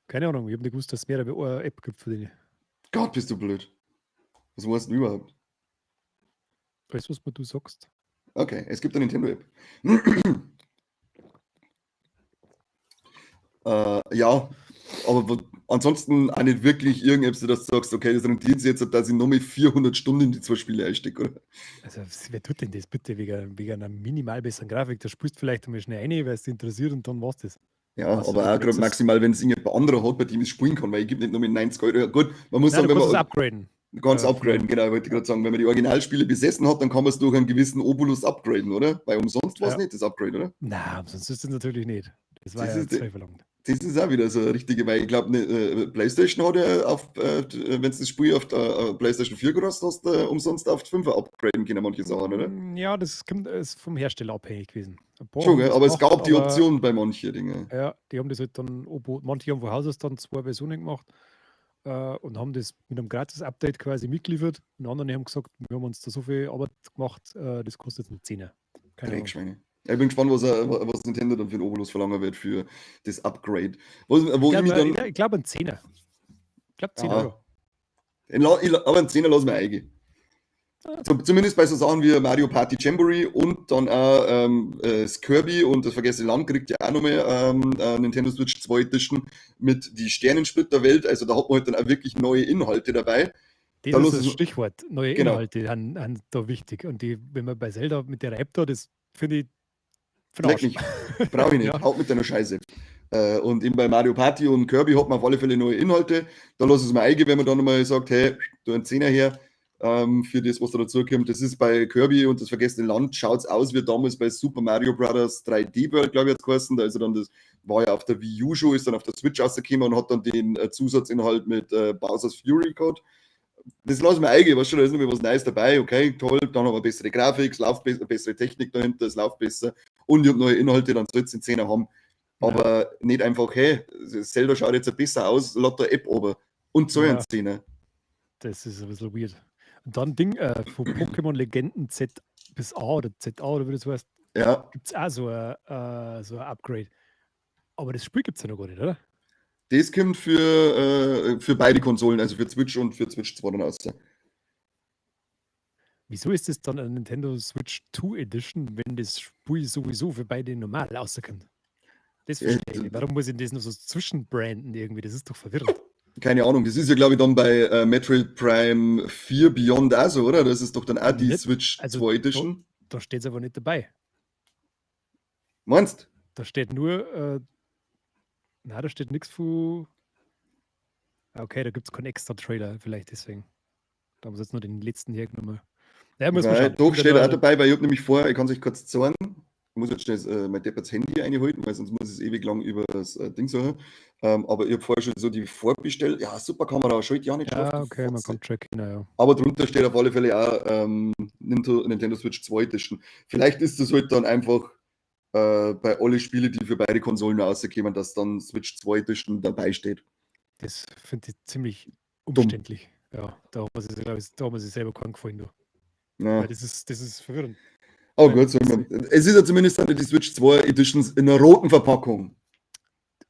Keine Ahnung, ich hab nicht gewusst, dass es mehrere App gibt für die. Gott, bist du blöd. Was weißt du überhaupt? Weißt du, was du sagst? Okay, es gibt eine Nintendo-App. Ja. Aber ansonsten auch nicht wirklich irgendetwas, dass du sagst, okay, das rentiert sich jetzt, dass ich noch mal 400 Stunden in die zwei Spiele einstecke, oder? Also, wer tut denn das bitte wegen einer minimal besseren Grafik? Da spielst du vielleicht einmal schnell rein, weil es dich interessiert und dann war's das. Ja, Also, aber auch gerade maximal, wenn es irgendjemand anderer hat, bei dem ich spielen kann, weil ich gebe nicht nur mit 90 Euro. Ja, gut, man muss Nein, sagen, du wenn kannst man es upgraden. Du kannst upgraden, genau, ich wollte gerade sagen, wenn man die Originalspiele besessen hat, dann kann man es durch einen gewissen Obolus upgraden, oder? Weil umsonst war es Ja. nicht, das Upgrade, oder? Nein, umsonst ist das natürlich nicht. Das war Das ja ist die- zwei verlangt. Das ist auch wieder so eine richtige, weil ich glaube, ne, PlayStation hat ja auf, wenn du das Spiel auf der PlayStation 4 gekostet hast, umsonst auf die 5er upgraden können, manche Sachen, oder? Ja, das kommt, ist vom Hersteller abhängig gewesen. Ein paar Schon, haben gell? das Aber es gemacht, gab die aber Option bei manchen Dingen. Ja, die haben das halt dann, manche haben von Haus aus dann zwei Versionen gemacht und haben das mit einem Gratis-Update quasi mitgeliefert. Und andere haben gesagt, wir haben uns da so viel Arbeit gemacht, das kostet jetzt einen Zehner. Keine Ahnung. Dreckschweine. Ja, ich bin gespannt, was Nintendo dann für einen Obolus verlangen wird für das Upgrade. Wo, wo Ich ich mich dann glaub, einen Zehner. Ich glaub, 10 Ja. Euro. Aber einen Zehner lassen wir eingehen. Ah. Zumindest bei so Sachen wie Mario Party Jamboree und dann auch das Kirby und das Vergessene Land kriegt ja auch nochmal Nintendo Switch 2 Edition mit die Sternensplitter-Welt. Also da hat man halt dann auch wirklich neue Inhalte dabei. Das Da ist los das es Stichwort. Neue Genau. Inhalte sind da wichtig. Und die, wenn man bei Zelda mit der App da, das finde ich für den Leck Arsch. mich. Brauch ich nicht. Ja. Haut mit deiner Scheiße. Und eben bei Mario Party und Kirby hat man auf alle Fälle neue Inhalte. Da lass es mal eingehen, wenn man dann nochmal sagt, hey, du einen Zehner her für das, was da dazu kommt. Das ist bei Kirby und das Vergessene Land, schaut's aus wie damals bei Super Mario Brothers 3D World, glaub ich, hat's geheißen. Da ist er dann, das war ja auf der Wii U schon, ist dann auf der Switch rausgekommen und hat dann den Zusatzinhalt mit Bowser's Fury gehabt. Das lassen wir eingehen, weißt du, da ist noch was Neues dabei, okay, toll, dann haben wir bessere Grafik, es läuft bessere Technik dahinter, es läuft besser und ich hab neue Inhalte, dann soll's den Zehner haben. Ja. Aber nicht einfach, hey, Zelda schaut jetzt besser aus, lad der App runter und so Ja. einen Zehner. Das ist ein bisschen weird. Und dann Ding von Pokémon Legenden Z bis A oder ZA oder wie das heißt, Ja. gibt's auch so ein Upgrade. Aber das Spiel gibt's ja noch gar nicht, oder? Das kommt für beide Konsolen, also für Switch und für Switch 2 dann raus. Wieso ist das dann eine Nintendo Switch 2 Edition, wenn das Spiel sowieso für beide normal rauskommt? Das verstehe ich nicht. Warum muss ich das noch so zwischenbranden irgendwie? Das ist doch verwirrend. Keine Ahnung, das ist ja, glaub ich, dann bei Metroid Prime 4 Beyond auch so, oder? Das ist doch dann auch die Nicht? Switch Also, 2 Edition. Da steht's aber nicht dabei. Meinst? Da steht nur, na, da steht nix von. Ah, okay, da gibt's keinen extra Trailer, vielleicht deswegen. Da haben sie jetzt nur den letzten hergenommen. Ja, muss man Weil, schauen. Doch, Kommt ja steht noch auch dabei, weil ich hab nämlich vorher, ich kann's euch kurz zeigen. Ich muss jetzt schnell mein deppertes Handy einhalten, weil sonst muss ich es ewig lang über das Ding suchen. Aber ich hab vorher schon so die Vorbestell. Ja, super Kamera, schalt ja nicht Ja, drauf, du okay, man Fotze. kann tracken, ja. Aber drunter steht auf alle Fälle auch Nintendo Switch 2 Edition. Vielleicht ist das halt dann einfach bei allen Spielen, die für beide Konsolen rauskommen, dass dann Switch 2 Edition dabei steht. Das finde ich ziemlich Dumm. umständlich. Ja, da haben wir sich, glaub ich, da haben wir sich selber keinen Gefallen da. Ja. Weil das ist verwirrend. Oh Weil gut, so das immer. Es ist ja zumindest dann die Switch 2 Editions in einer roten Verpackung.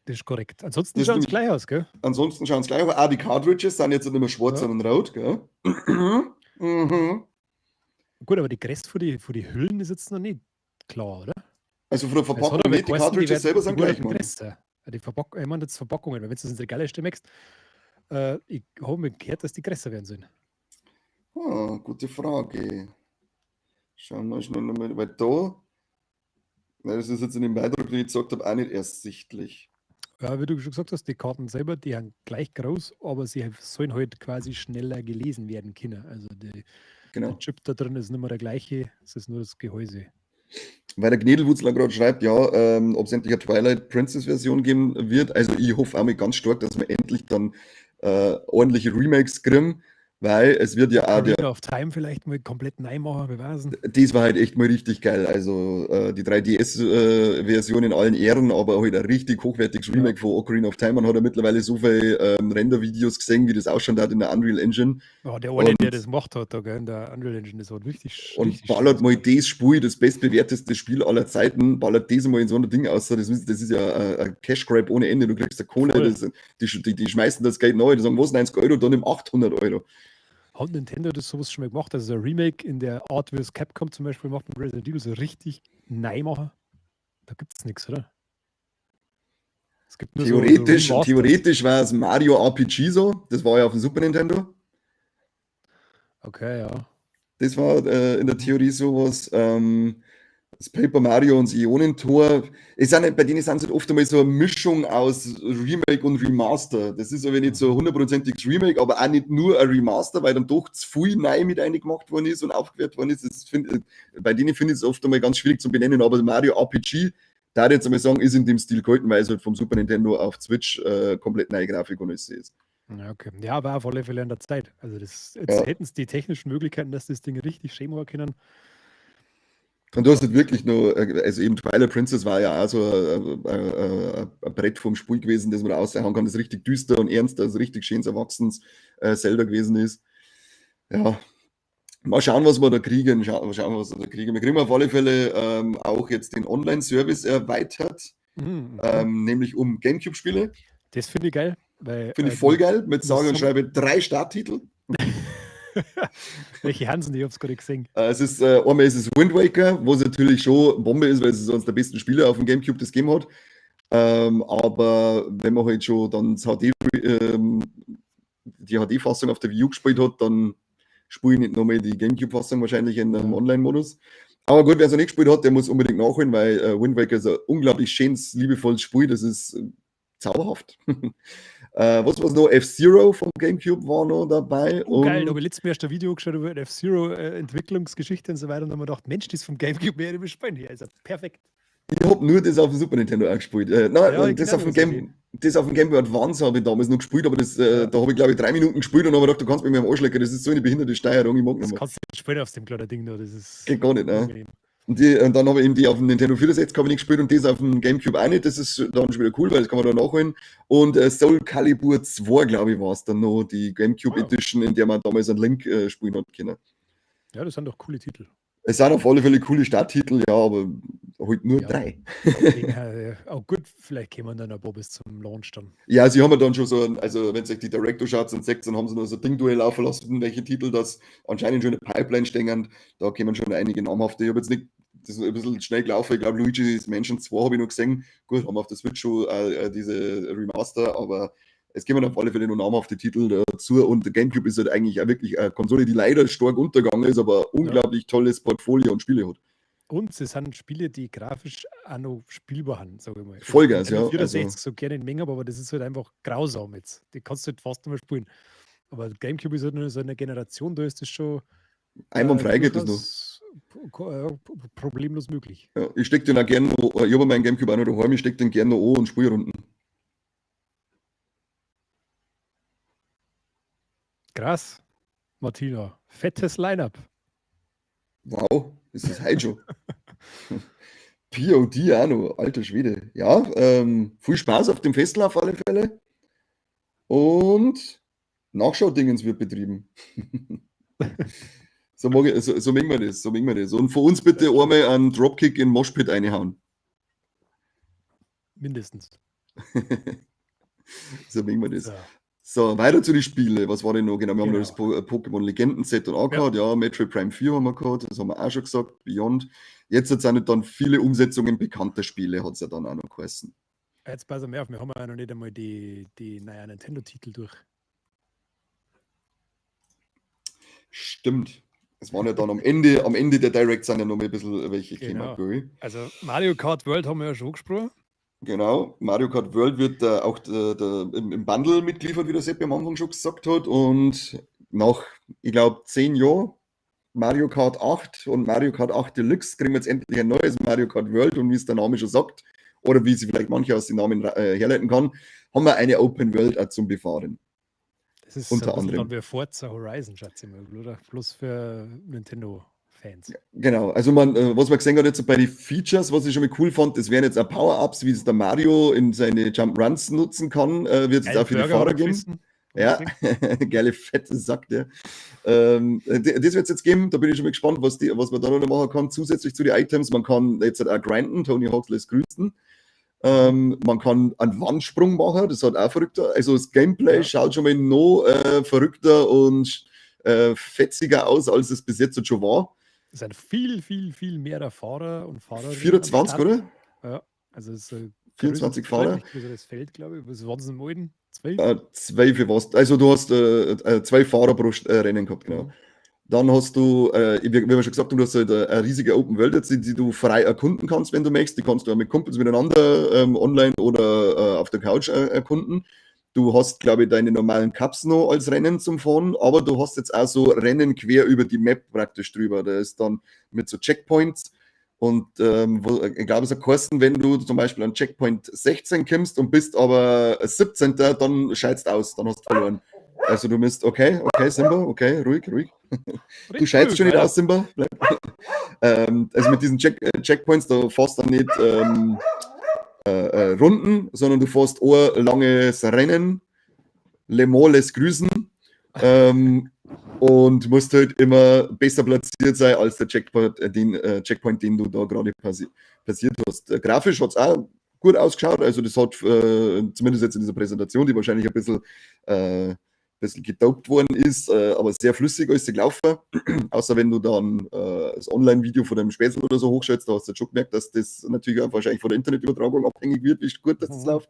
Das ist korrekt. Ansonsten Das schauen sie nämlich gleich aus, gell? Ansonsten schauen sie gleich aus. Auch die Cartridges sind jetzt nicht mehr schwarz, Ja. sondern rot, gell? Gut, aber die Größe von die Hüllen ist jetzt noch nicht klar, oder? Also von der Es hat Verpackung aber nicht, die geheißen, die Cartridges werden selber sind die wurden gleich, Mann. größer. Ja, die Verpack-, ich meine jetzt Verpackungen, weil wenn du das ins Regal stellen möchtest, ich habe mir gehört, dass die größer werden sollen. Ah, gute Frage. Schauen wir schnell nochmal, weil da, nein, das ist jetzt in dem Beitrag, den ich gesagt habe, auch nicht ersichtlich. Ja, wie du schon gesagt hast, die Karten selber, die sind gleich groß, aber sie sollen halt quasi schneller gelesen werden können. Also der Chip da drin ist nicht mehr der gleiche, es ist nur das Gehäuse. Weil der Gnedelwurzler gerade schreibt, ja, ob es endlich eine Twilight Princess Version geben wird. Also ich hoffe auch mal ganz stark, dass wir endlich dann ordentliche Remakes kriegen, weil es wird ja auch der Ocarina of Time vielleicht mal komplett neu machen, wir wissen. Das war halt echt mal richtig geil. Also die 3DS Version in allen Ehren, aber halt ein richtig hochwertiges Remake von Ocarina of Time. Man hat ja mittlerweile so viele Render-Videos gesehen, wie das ausschaut hat in der Unreal Engine. Ja, der eine, der das gemacht hat, da, gell, in der Unreal Engine, das hat richtig Und richtig ballert Spaß mal gemacht. das Spiel, das bestbewerteste Spiel aller Zeiten, ballert das mal in so ein Ding aus. Das ist ja ein Cash Grab ohne Ende. Du kriegst da Kohle, die schmeißen das Geld neu, die sagen, was, 90 Euro, dann nimm 800 Euro. Hat Nintendo das sowas schon mal gemacht? Also ein Remake in der Art, wie es Capcom zum Beispiel macht mit Resident Evil, so richtig neu machen? Da gibt's nix, oder? Es gibt nur so Theoretisch, Remasters. theoretisch war es Mario RPG so, das war ja auf dem Super Nintendo. Okay, ja. Das war in der Theorie sowas. Das Paper Mario und das Ionentor. Es sind, bei denen sind es halt oft einmal so eine Mischung aus Remake und Remaster. Das ist aber nicht so ein hundertprozentiges Remake, aber auch nicht nur ein Remaster, weil dann doch zu viel neu mit reingemacht worden ist und aufgewertet worden ist. Bei denen finde ich es oft einmal ganz schwierig zu benennen, aber Mario RPG, da würde ich jetzt einmal sagen, ist in dem Stil gehalten, weil es halt vom Super Nintendo auf Switch komplett neue Grafik und alles ist. Ja, okay. Ja, aber auf alle Fälle an der Zeit. Also das, jetzt hätten sie die technischen Möglichkeiten, dass das Ding richtig schön machen können. Und du hast halt wirklich nur, also eben Twilight Princess war ja auch so ein Brett vom Spiel gewesen, das man da aushauen kann, das richtig düster und ernst, also richtig schön erwachsenes Zelda gewesen ist. Ja, mal schauen, was wir da kriegen. Mal schauen, was wir da kriegen. Wir kriegen auf alle Fälle auch jetzt den Online-Service erweitert, nämlich um Gamecube-Spiele. Das finde ich geil. Weil, finde ich voll geil, mit das sage und haben schreibe 3 Starttitel. Welche Hansen, ich hab's gerade gesehen. Einmal ist es Wind Waker, was natürlich schon Bombe ist, weil es ist eines der besten Spiele auf dem Gamecube, das gegeben hat. Aber wenn man halt schon dann das HD, die H D-Fassung auf der Wii U gespielt hat, dann spiele ich nicht nochmal die Gamecube-Fassung wahrscheinlich in einem Online-Modus. Aber gut, wer es noch nicht gespielt hat, der muss unbedingt nachholen, weil Wind Waker ist ein unglaublich schönes, liebevolles Spiel. Das ist zauberhaft. Was war's noch? F-Zero vom Gamecube war noch dabei. Oh, geil, und da habe ich letztes Mal erst ein Video geschaut über F-Zero Entwicklungsgeschichte und so weiter und da haben wir gedacht, Mensch, das vom Gamecube mehr nicht spielen. Ja, ist ja perfekt. Ich hab nur das auf dem Super Nintendo auch gespielt. Nein, Ja, ich das kenn auf dem auch das Game, Spiel. das auf dem Game Boy Advance habe ich damals noch gespielt, aber da habe ich, glaube ich, 3 Minuten gespielt und habe gedacht, du kannst mich mir am Arsch lecken, das ist so eine behinderte Steuerung, ich mag nicht Das mehr. kannst du nicht spielen auf dem kleinen Ding da, das ist Geht gar nicht, ne? unangenehm. Und dann habe ich eben die auf dem Nintendo 64 habe ich nicht gespielt und das auf dem Gamecube auch nicht. Das ist dann schon wieder cool, weil das kann man da nachholen. Und Soul Calibur 2, glaube ich, war es dann noch, die Gamecube Edition, in der man damals einen Link spielen hat können. Ja, das sind doch coole Titel. Es sind auf alle Fälle coole Starttitel, ja, aber halt nur Ja. 3. Auch gut, vielleicht kämen dann ein paar bis zum Launch dann. Ja, sie haben ja dann schon so ein, also wenn sich die Director schaut und sagt, dann haben sie noch so ein Ding durchlaufen lassen, welche Titel das anscheinend schon in der Pipeline stehen. Da kämen schon einige namhafte. Ich habe jetzt nicht, das ist ein bisschen schnell gelaufen. Ich glaube, Luigi's Mansion 2 habe ich noch gesehen. Gut, haben wir auf der Switch schon diese Remaster, aber es kommen auf alle Fälle noch namhafte Titel dazu und der GameCube ist halt eigentlich auch wirklich eine Konsole, die leider stark untergegangen ist, aber unglaublich tolles Portfolio und Spiele hat. Und es sind Spiele, die grafisch auch noch spielbar sind, sag ich mal. Also Vollgas, ich ja, 64 also so gerne in Menge, aber das ist halt einfach grausam jetzt. Die kannst du halt fast nicht mehr spielen. Aber GameCube ist halt nur so eine Generation, da ist das schon, Einwandfrei geht das noch. durchaus problemlos möglich. Ja, ich steck den auch gerne noch, ich habe meinen GameCube auch noch daheim, ich steck den gerne noch an und spiele Runden. Krass, Martina. Fettes Line-Up. Wow, ist das heute schon? POD auch noch, alter Schwede. Ja, viel Spaß auf dem Festival auf alle Fälle. Und Nachschau-Dingens wird betrieben. So mag ich, so, so mögen wir das, so mögen wir das. Und von uns bitte einmal einen Dropkick in Moshpit reinhauen. Mindestens. So mögen wir das. So. So, weiter zu den Spielen. Was war denn noch? Genau, wir haben noch das Pokémon Legenden Set und auch gehabt. Ja, Metroid Prime 4 haben wir gehabt, das haben wir auch schon gesagt. Beyond. Jetzt hat's auch nicht dann viele Umsetzungen bekannter Spiele, hat's ja dann auch noch geheißen. Jetzt pass mal auf, wir haben ja noch nicht einmal die neuen Nintendo-Titel durch. Stimmt. Es waren ja dann am Ende der Direct sind ja noch mal ein bisschen welche gekommen, gell? Also Mario Kart World haben wir ja schon angesprochen. Genau, Mario Kart World wird auch im Bundle mitgeliefert, wie der Seppi am Anfang schon gesagt hat. Und nach, ich glaub, 10 Jahren Mario Kart 8 und Mario Kart 8 Deluxe kriegen wir jetzt endlich ein neues Mario Kart World. Und wie es der Name schon sagt, oder wie sie vielleicht manche aus den Namen herleiten kann, haben wir eine Open World auch zum Befahren. Das ist Unter so ein bisschen anderem. dann wie Forza Horizon, schätze ich mal, oder? Bloß für Nintendo. Fans. Ja, genau, also man, was man gesehen hat jetzt bei den Features, was ich schon mal cool fand, das wären jetzt auch Power-Ups, wie es der Mario in seine Jump-Runs nutzen kann, wird es Geil, auch für die Burger Fahrer hat geben. gefressen. Ja, geile fette Sack, der. Das wird's jetzt geben, da bin ich schon mal gespannt, was man da noch machen kann, zusätzlich zu den Items. Man kann jetzt halt auch grinden, Tony Hawk lässt grüßen. Man kann einen Wandsprung machen, das hat auch verrückter. Also das Gameplay schaut schon mal noch verrückter und fetziger aus, als es bis jetzt schon war. Es sind viel, viel, viel mehr Fahrer und Fahrerinnen am 24, Start. oder? Ja, also es ist ein 24 Fahrer. Größeres Feld, glaube ich. Was waren es im alten? 12? 12 war's. Also du hast 2 Fahrer pro Rennen gehabt, genau. Dann hast du, wie wir schon gesagt haben, du hast halt eine riesige Open World, jetzt, die du frei erkunden kannst, wenn du möchtest. Die kannst du auch mit Kumpels miteinander online oder auf der Couch erkunden. Du hast, glaube ich, deine normalen Cups noch als Rennen zum Fahren, aber du hast jetzt auch so Rennen quer über die Map praktisch drüber. Da ist dann mit so Checkpoints und wo, ich glaube, es hat geheißen, wenn du zum Beispiel an Checkpoint 16 kommst und bist aber 17., dann scheidest du aus, dann hast du verloren. Also du müsst, okay, okay, Simba, okay, ruhig, ruhig. Du scheidest schon nicht aus, Simba. Bleib. Also mit diesen Checkpoints, da fährst du dann nicht Runden, sondern du fährst ein langes Rennen, Le Mans lässt grüßen, und musst halt immer besser platziert sein als der Checkpoint, den du da gerade passiert hast. Grafisch hat's auch gut ausgeschaut, also das hat zumindest jetzt in dieser Präsentation, die wahrscheinlich ein bisschen gedopt worden ist, aber sehr flüssig alles gelaufen. Außer wenn du dann das Online-Video von deinem Spätzle oder so hochschaltest, da hast du schon gemerkt, dass das natürlich auch wahrscheinlich von der Internetübertragung abhängig wird, wie gut das läuft.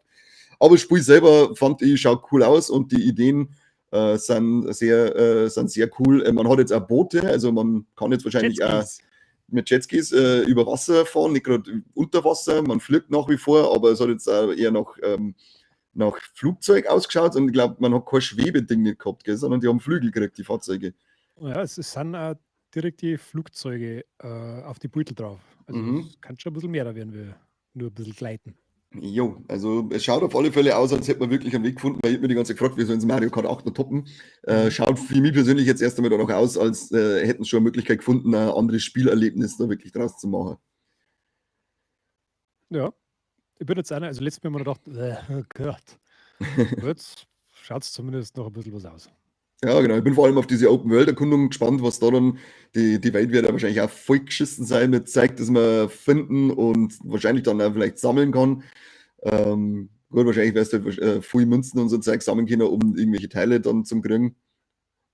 Aber das Spiel selber, fand ich, schaut cool aus und die Ideen sind sehr cool. Man hat jetzt auch Boote, also man kann jetzt wahrscheinlich auch Jetskis. mit Jetskis über Wasser fahren, nicht gerade unter Wasser, man fliegt nach wie vor, aber es hat jetzt auch eher nach Flugzeug ausgeschaut und ich glaub, man hat kein Schwebeding nicht gehabt, gell, sondern die haben Flügel gekriegt, die Fahrzeuge. Ja, es sind auch direkt die Flugzeuge auf die Beutel drauf. Also es kann schon ein bisschen mehr werden, wir nur ein bisschen gleiten. Jo, also es schaut auf alle Fälle aus, als hätte man wirklich einen Weg gefunden, weil ich hab mir die ganze Zeit gefragt, wie sollen sie Mario Kart 8 noch toppen? Schaut für mich persönlich jetzt erst einmal danach aus, als hätten sie schon eine Möglichkeit gefunden, ein anderes Spielerlebnis da wirklich draus zu machen. Ja, ich bin jetzt einer, also letztes Mal haben wir gedacht, oh Gott, jetzt schaut's zumindest noch ein bisschen was aus. Ja, genau. Ich bin vor allem auf diese Open-World-Erkundung gespannt, was da dann, die Welt wird ja wahrscheinlich auch voll geschissen sein mit Zeug, das man finden und wahrscheinlich dann auch vielleicht sammeln kann. Gut, wahrscheinlich wirst du halt viel Münzen und so Zeug sammeln können, um irgendwelche Teile dann zum kriegen.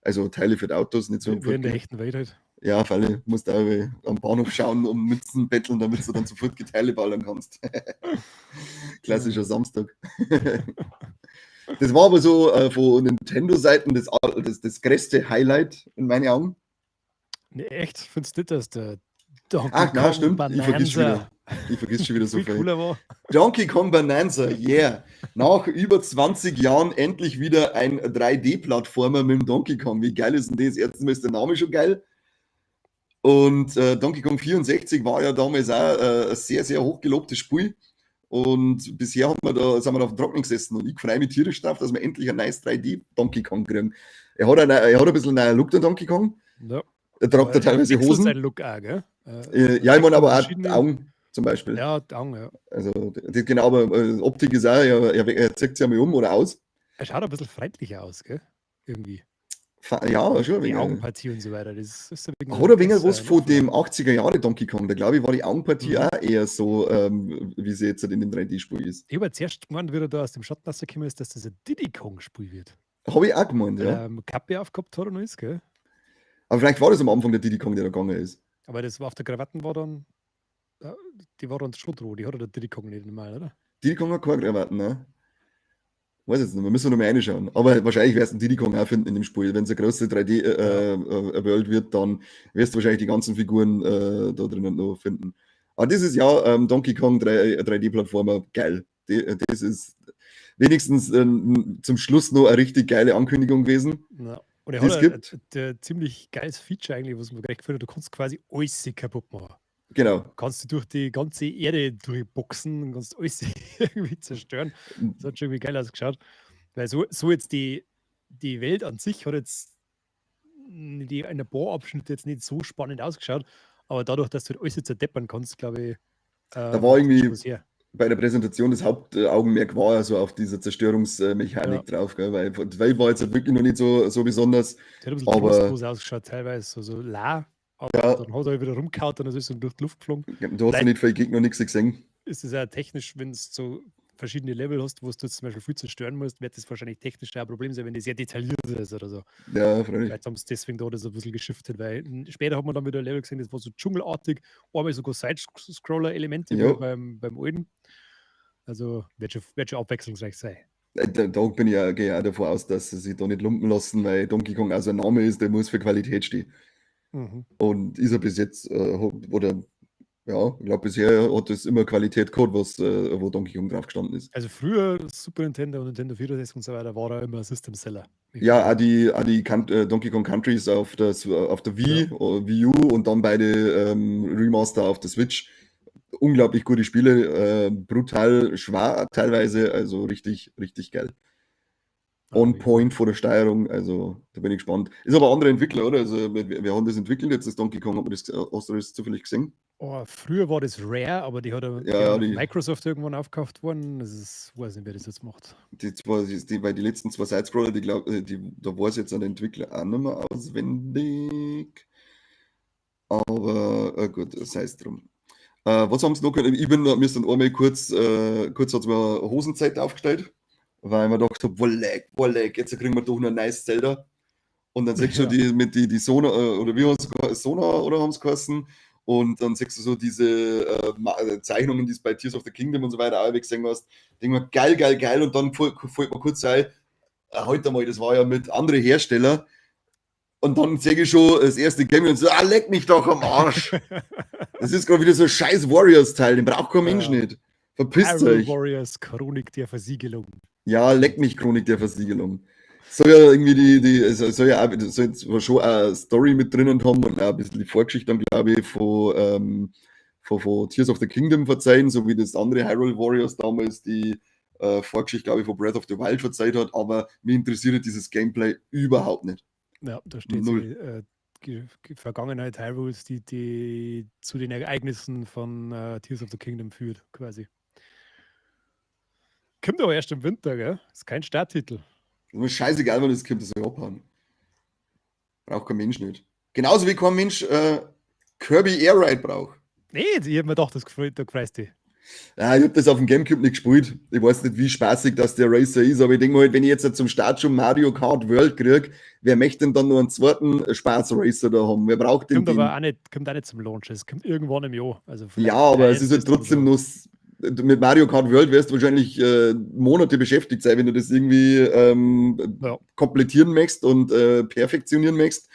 Also Teile für die Autos, nicht so Wie in der für echten Welt halt. Ja, freilich, musst du auch am Bahnhof schauen und Münzen betteln, damit du dann sofort die Teile ballern kannst. Klassischer Samstag. Das war aber so von Nintendo-Seiten das größte Highlight in meinen Augen. Nee, echt? Findest du nicht, dass der Donkey Ach, nein, Kong stimmt. Ich vergiss schon Bananza wieder. Ich vergiss schon wieder so viel viel. cooler war? Donkey Kong Bananza, yeah. Nach über 20 Jahren endlich wieder ein 3D-Plattformer mit dem Donkey Kong. Wie geil ist denn das? Erstens mal ist der Name schon geil. Und Donkey Kong 64 war ja damals auch ein sehr, sehr hochgelobtes Spiel. Und bisher sind wir da auf dem Trockenen gesessen. Und ich freue mich tierisch drauf, dass wir endlich ein neues 3D Donkey Kong kriegen. Er hat ein bisschen einen neuen Look, der Donkey Kong. Ja. Er tragt Aber da teilweise er wechselt Hosen. seinen Look auch, gell? Ja, ich meine aber auch Verschiedene die Augen zum Beispiel. Ja, die Augen, ja. Also, das, genau, aber Optik ist auch, er zieht sich einmal um oder aus. Er schaut ein bisschen freundlicher aus, gell? Irgendwie. Ja, schon ein Die wenig. Augenpartie und so weiter. Das ist ein wenig Hat ein wenig was besser, von ne? dem 80er Jahre Donkey Kong. Da glaube ich, war die Augenpartie auch eher so, wie sie jetzt halt in dem 3D-Spiel ist. Ich habe zuerst gemeint, wie er da aus dem Schatten rausgekommen ist, dass das ein Diddy Kong-Spiel wird. Habe ich auch gemeint, ja. Kappe aufgehabt hat und alles, gell? Aber vielleicht war das am Anfang der Diddy Kong, der da gegangen ist. Aber das war auf der Krawatten war dann, ja, die war dann schon droh, die hat der Diddy Kong nicht normal, oder? Diddy Kong hat keine Krawatten, ne? Weiß jetzt nicht, wir müssen noch mal reinschauen. Aber wahrscheinlich wirst du einen Diddy Kong auch finden in dem Spiel. Wenn es eine große 3D World wird, dann wirst du wahrscheinlich die ganzen Figuren da drinnen noch finden. Aber das ist ja Donkey Kong 3D-Plattformer, geil. Das ist wenigstens zum Schluss noch eine richtig geile Ankündigung gewesen. Ja. Und er Die es hat gibt. ein ziemlich geiles Feature eigentlich, was mir gleich gefällt hat. Du kannst quasi alles kaputt machen. Du kannst du durch die ganze Erde durchboxen und kannst alles irgendwie zerstören. Das hat schon irgendwie geil ausgeschaut. Weil so jetzt die Welt an sich hat jetzt die, in ein paar Abschnitte jetzt nicht so spannend ausgeschaut, aber dadurch, dass du halt alles zerdeppern kannst, glaube ich, Da war macht das schon irgendwie was her. bei der Präsentation das Hauptaugenmerk war ja so auf dieser Zerstörungsmechanik drauf, gell? Weil die Welt war jetzt halt wirklich noch nicht so besonders. Die hat ein bisschen aber trostlos ausgeschaut, teilweise, so la, aber dann hat er halt wieder rumgehauen und dann ist er durch die Luft geflogen. Ja, du hast ja Vielleicht nicht viel Gegner nichts gesehen. Ist es ja technisch, wenn du so verschiedene Level hast, wo du zum Beispiel viel zerstören musst, wird das wahrscheinlich technisch auch ein Problem sein, wenn das sehr detailliert ist oder so. Ja, freilich. Vielleicht haben sie deswegen da das ein bisschen geschiftet, weil später hat man dann wieder ein Level gesehen, das war so dschungelartig, einmal sogar Side-Scroller-Elemente wie beim alten. Also wird schon abwechslungsreich sein. Da bin ich ja, gehe ich auch davon aus, dass sie sich da nicht lumpen lassen, weil Donkey Kong also ein Name ist, der muss für Qualität stehen. Und ist er bis jetzt, oder ja, ich glaube, bisher hat es immer Qualität gehabt, wo Donkey Kong drauf gestanden ist. Also früher Super Nintendo und Nintendo 64 und so weiter war er immer System Seller. Ja, auch die Donkey Kong Countries auf der Wii, Wii U und dann beide Remaster auf der Switch. Unglaublich gute Spiele, brutal schwer teilweise, also richtig, richtig geil. On point vor der Steuerung, also da bin ich gespannt. Ist aber ein anderer Entwickler, oder? Also wir haben das entwickelt, jetzt das Donkey Kong, hat man das, hast du das zufällig gesehen? Oh, früher war das Rare, aber die hat ja, die Ja, haben die, Microsoft irgendwann aufgekauft worden. Das ist, weiß nicht, wer das jetzt macht. Die zwei, weil die letzten zwei Sidescroller, die, glaub, die, da weiß jetzt an der Entwickler auch nicht mehr auswendig. Aber gut, sei es drum. Was haben sie noch? Ich bin, mir sind einmal kurz hat mir Hosenzeit aufgestellt, weil ich mir gedacht habe, wolle, wolle, jetzt kriegen wir doch noch ein nice Zelda. Und dann siehst du schon die mit die Sona, oder wie haben sie Sona oder haben sie geheißen? Und dann siehst du so diese Zeichnungen, die es bei Tears of the Kingdom und so weiter auch gesehen hast. Denk mir, geil, geil, geil. Und dann fällt mir kurz ein, heute mal, das war ja mit anderen Herstellern. Und dann sehe ich schon das erste Game und so, ah, leck mich doch am Arsch. Das ist gerade wieder so ein scheiß Warriors-Teil, den braucht kein Mensch nicht. Verpisst Hyrule euch. Warriors, Chronik der Versiegelung. Ja, leck mich, Chronik der Versiegelung. Soll ja irgendwie es soll ja auch, soll zwar schon eine Story mit drinnen haben und auch ein bisschen die Vorgeschichte dann, glaube ich, von Tears of the Kingdom verzeihen, so wie das andere Hyrule Warriors damals die Vorgeschichte, glaube ich, von Breath of the Wild verzeiht hat, aber mich interessiert dieses Gameplay überhaupt nicht. Ja, da steht Null. Vergangenheit Hyrules, die zu den Ereignissen von Tears of the Kingdom führt, quasi. Kommt aber erst im Winter, gell? Ist kein Starttitel. Ist mir scheißegal, wann das kommt, das soll abhauen. Braucht kein Mensch nicht. Genauso wie kein Mensch Kirby Air Ride braucht. Nee, ich hab mir gedacht, das gefreut, da freust dich. Ja, ich hab das auf dem Gamecube nicht gespielt. Ich weiß nicht, wie spaßig das der Racer ist, aber ich denke mal, halt, wenn ich jetzt zum Start schon Mario Kart World krieg, wer möchte denn dann noch einen zweiten Spaß-Racer da haben? Wer braucht denn Kommt den? aber auch nicht zum Launch, es kommt irgendwann im Jahr. Also Ja, aber es ist halt das dann trotzdem schon. noch. Mit Mario Kart World wirst du wahrscheinlich Monate beschäftigt sein, wenn du das irgendwie komplettieren möchtest und perfektionieren möchtest.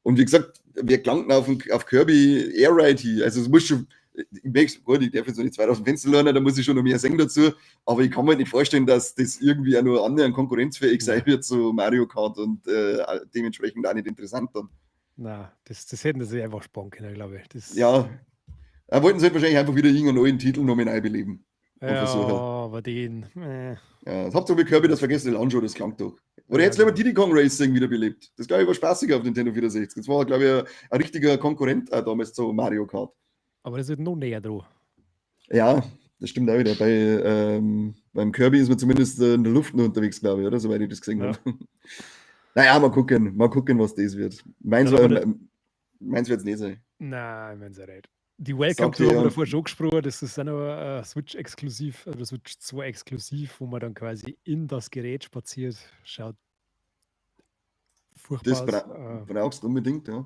Und wie gesagt, wir gelangten auf Kirby Air Ride hin. Also es muss schon, ich merk's, gut, ich darf jetzt noch nicht 2000 Fenster lernen, da muss ich schon noch mehr singen dazu, aber ich kann mir nicht vorstellen, dass das irgendwie auch nur annähernd konkurrenzfähig sein wird zu Mario Kart und dementsprechend auch nicht interessant dann. Na, das hätten sie sich einfach sparen können, glaube ich. Das, Ja, da wollten sie halt wahrscheinlich einfach wieder irgendeinen neuen Titel noch mit einbeleben. Und Ja, versuchen. aber den. Ja, das habt ihr mit Kirby das vergessene Land schon, das klang doch. Oder Ja, jetzt lieber genau. Diddy Kong Racing wiederbelebt. Das, glaube ich, war spaßiger auf Nintendo 64. Das war, glaube ich, ein richtiger Konkurrent auch damals zu Mario Kart. Aber das ist noch näher dran. Ja, das stimmt auch wieder. Beim Kirby ist man zumindest in der Luft noch unterwegs, glaube ich, oder? Soweit ich das gesehen habe. Naja, mal gucken. Mal gucken, was das wird. Meins Ja, aber wird es nicht sein. Nein, ich mein's ja nicht. Die Welcome Sagt Tour haben ihr wir ja. davor schon gesprochen, das ist dann aber Switch exklusiv, also Switch 2 exklusiv, wo man dann quasi in das Gerät spaziert. Schaut furchtbar Das aus. brauchst du unbedingt, ja.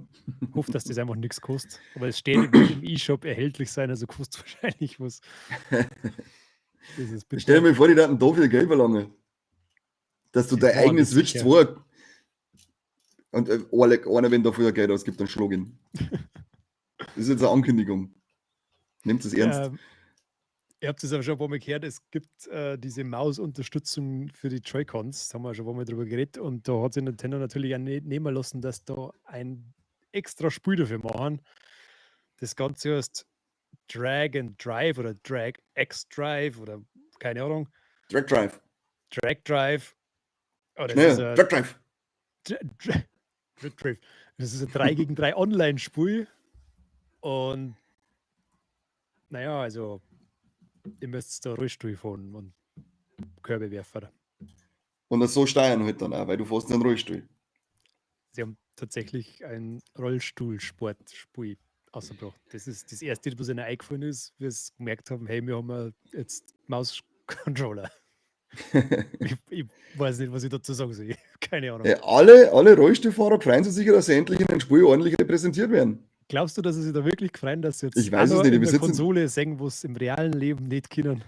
Hoffe, dass das einfach nichts kostet. Aber es steht, wird im E-Shop erhältlich sein, also kostet wahrscheinlich was. Das ist bitter. Stell dir mal vor, die würden da viel Geld verlangen. Dass du Das deine war eigene nicht Switch sicher. 2 und einer, wenn da früher Geld ausgibt, dann schlag ihn. Das ist jetzt eine Ankündigung. Nehmt es ernst. Ihr habt es aber schon ein paar Mal gehört, es gibt diese Mausunterstützung für die Joy-Cons, da haben wir schon ein paar Mal drüber geredet und da hat sich Nintendo natürlich auch nicht nehmen lassen, dass da ein extra Spiel dafür machen. Das Ganze heißt Drag and Drive oder Drag X Drive oder keine Ahnung. Drag Drive. Drag Drive. Oh, das Schnell, ist ein Drag Drive. Drag Drive. Das ist ein 3 gegen 3 Online-Spiel. Und naja, also ihr müsst da Rollstuhl fahren und Körbe werfen. Und das so steuern halt dann auch, weil du fährst in einen Rollstuhl. Sie haben tatsächlich ein Rollstuhlsportspiel ausgebracht. Das ist das Erste, was ihnen eingefallen ist, wie sie gemerkt haben, hey, wir haben ja jetzt Maus-Controller. Ich weiß nicht, was ich dazu sagen soll. Keine Ahnung. Ja, alle Rollstuhlfahrer freuen sich sicher, dass sie endlich in einem Spiel ordentlich repräsentiert werden. Glaubst du, dass sie sich da wirklich freuen, dass sie jetzt Ich weiß auch es noch nicht, ich in der besitze- Konsole sehen, wo es im realen Leben nicht können?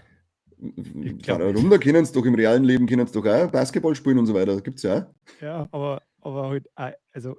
Ich glaub nicht. Warum? Da können sie doch im realen Leben können sie doch auch Basketball spielen und so weiter. Das gibt's ja auch. Ja, aber halt, also.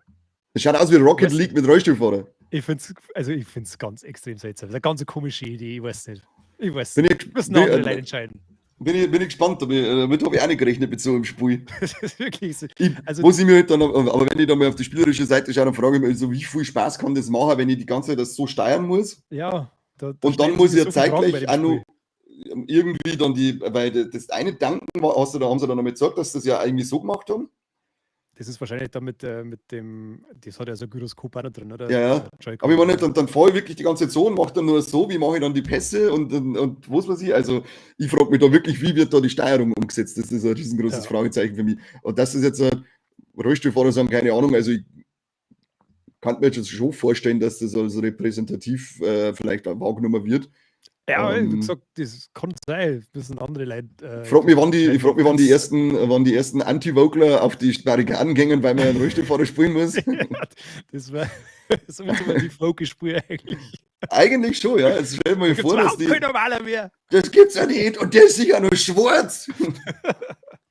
Das schaut aus wie Rocket Weißt du League mit Rollstuhlfahrer. Ich find's, also ich find's ganz extrem seltsam. Das ist eine ganz komische Idee, ich weiß nicht. Ich weiß Bin nicht. ich, Müssen bin, andere ich, Leute entscheiden. bin ich gespannt, damit habe ich auch nicht gerechnet mit so einem Spiel. Das ist wirklich so. Ich, Also, muss ich mir halt dann, aber wenn ich dann mal auf die spielerische Seite schaue, dann frage ich mich so, wie viel Spaß kann das machen, wenn ich die ganze Zeit das so steuern muss? ja, da Und dann stellen muss sich ich ja so viele Fragen bei zeitgleich dem auch noch Spiel. irgendwie dann die, weil das eine Danken war, hast du, da haben sie dann noch gesagt, dass sie das ja irgendwie so gemacht haben. Das ist wahrscheinlich dann mit dem, das hat ja so ein Gyroskop auch noch drin, oder? Ja, ja. Der Joy-Con, Aber ich meine, ja. dann fahre ich wirklich die ganze Zeit so und mache dann nur so, wie mache ich dann die Pässe und was weiß ich. Also ich frage mich da wirklich, wie wird da die Steuerung umgesetzt? Das ist ein riesengroßes Ja. Fragezeichen für mich. Und das ist jetzt ein Rollstuhlfahrer sagen, keine Ahnung, also ich kann mir jetzt schon vorstellen, dass das also repräsentativ vielleicht auch wahrgenommen wird. Ja, wie gesagt, das kann sein, müssen andere Leute. Ich frage mich, wann die, ich frag mich, wann die das- ersten, Anti-Vogler auf die Barrikaden gingen, weil man einen Rollstuhlfahrer spielen muss. Ja, das war so mit so die Folk-Spur eigentlich. Eigentlich schon, ja. Jetzt stell dir mal Gibt's vor, dass überhaupt die. kein normaler mehr. Das gibt's ja nicht. Und der ist sicher nur schwarz.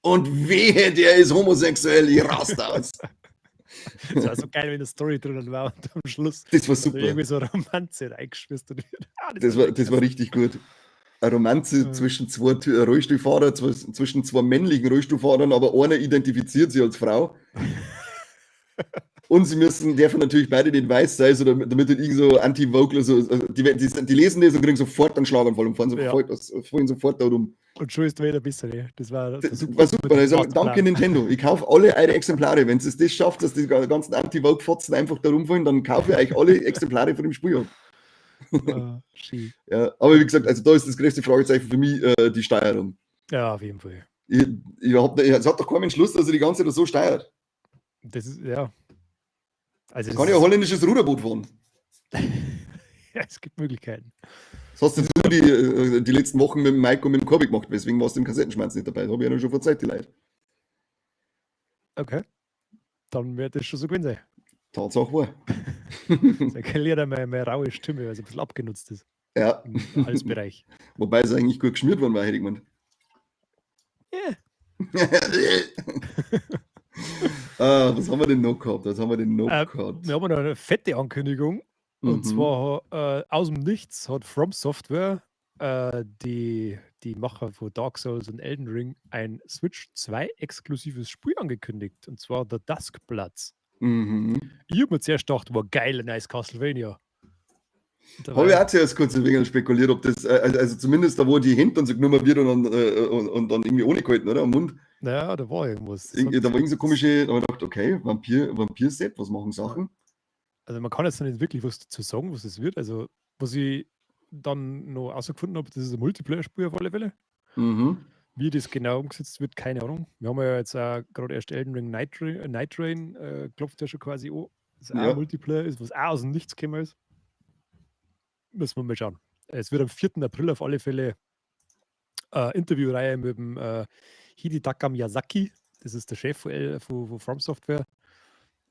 Und wehe, der ist homosexuell. Ich rast aus. Das war so geil, wenn eine Story drinnen war und am Schluss Das war da super. irgendwie so eine Romanze reingeschmissen wird. Ah, Das war richtig gut. Eine Romanze zwischen zwei Rollstuhlfahrern, zwischen zwei männlichen Rollstuhlfahrern, aber einer identifiziert sie als Frau. Und sie dürfen natürlich beide nicht weiß sein, so damit nicht irgend so Anti-Vogler, so, also die lesen das und kriegen sofort einen Schlaganfall und fahren fallen sofort da rum. Und schon ist wieder besser, ne? Das war Das war super. Ich sag, danke Nintendo. Ich kaufe alle eure Exemplare. Wenn es das schafft, dass die ganzen Anti-Vogue-Fotzen einfach da rumfallen, dann kaufe ich euch alle Exemplare von dem Spiel ab. Ah, schön. Ja, aber wie gesagt, also da ist das größte Fragezeichen für mich die Steuerung. Ja, auf jeden Fall. Es hat doch keinen Mensch Lust, dass er die ganze Zeit so steuert. Das ist, ja. Also Kann das ich ein ist, holländisches Ruderboot fahren. ja, es gibt Möglichkeiten. Das hast jetzt du die letzten Wochen mit dem Mike und mit dem Corby gemacht, weswegen warst du im Kassettenschmerz nicht dabei. Das habe ich ja noch schon verzeiht, die Leute. Okay. Dann wird das schon so gewesen sein. Tatsache war. Das erklärt ja meine raue Stimme, weil sie ein bisschen abgenutzt ist. Ja. Im Halsbereich. Wobei es eigentlich gut geschmiert worden war, hätte ich gemeint. Ja. Ah, was haben wir denn noch gehabt? Was haben wir denn noch gehabt? Wir haben noch eine fette Ankündigung. Und zwar aus dem Nichts hat From Software, die Macher von Dark Souls und Elden Ring, ein Switch 2 exklusives Spiel angekündigt. Und zwar The Duskbloods. Ich hab mir zuerst gedacht, war geil, nice Castlevania. Da Habe ich war auch zuerst kurz ein wenig spekuliert, ob das, also zumindest da, wo die Hände dann so genommen wird und dann irgendwie ohne gehalten, oder? Am Mund. Ja, da war irgendwas. Das Irgendwie, hat da war irgend so komische, da hab ich gedacht, okay, Vampir-Set, was machen Sachen? Also man kann jetzt noch nicht wirklich was dazu sagen, was es wird. Also, was ich dann noch herausgefunden habe, das ist ein Multiplayer-Spiel auf alle Fälle. Wie das genau umgesetzt wird, keine Ahnung. Wir haben ja jetzt auch gerade erst Elden Ring Nightreign klopft ja schon quasi an, das auch Multiplayer ist, was auch aus dem Nichts gekommen ist. Müssen wir mal schauen. Es wird am 4. April auf alle Fälle Interviewreihe mit dem Hidetaka Miyazaki, das ist der Chef von From Software,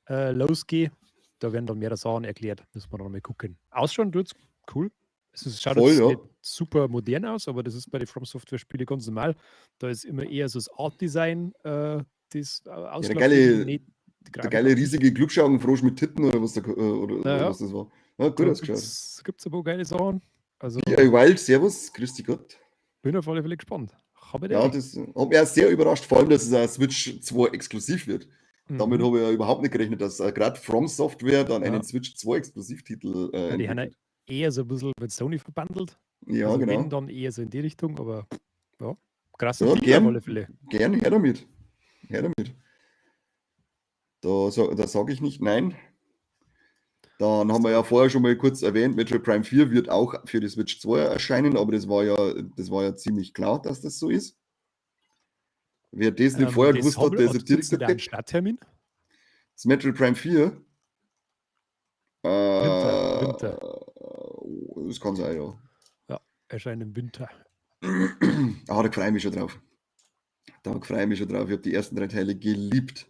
losgehen. Da werden dann mehrere Sachen erklärt. Müssen wir noch mal gucken. Ausschauen tut's cool. Es schaut jetzt nicht super modern aus, aber das ist bei den From Software Spielen ganz normal. Da ist immer eher so das Art Design, das Ja, Auslauf nicht die der Grafik. geile riesige Glubschaugenfrosch mit Titten oder was, da oder, Ja, ja. was das war. Ja, gut Da ausgeschaut. gibt's ein paar geile Sachen. Also, P.I. Wild, servus, grüß dich Gott. Bin auf alle Fälle gespannt. Hab ich Ja, den? das hat mich auch sehr überrascht, vor allem, dass es auch Switch 2 exklusiv wird. Damit habe ich ja überhaupt nicht gerechnet, dass gerade From Software dann einen Switch 2 Exklusivtitel Ja, die haben ja entwickelt. eher so ein bisschen mit Sony verbandelt. Ja, Also genau. Wenn, dann eher so in die Richtung, aber ja, krasse Ja, Deal auf gern. alle Fälle. Gern, her damit. Her damit. Da sag ich nicht nein. Dann haben wir ja vorher schon mal kurz erwähnt, Metroid Prime 4 wird auch für die Switch 2 erscheinen, aber das war ja ziemlich klar, dass das so ist. Wer das nicht vorher Das gewusst haben hat, wir der ist auch ein Tipp. einen Depp. Starttermin? Das Metroid Prime 4? Winter, Winter. Das kann sein, ja. Ja, erscheint im Winter. Ah, da freue ich mich schon drauf. Da freue ich mich schon drauf. Ich habe die ersten 3 Teile geliebt.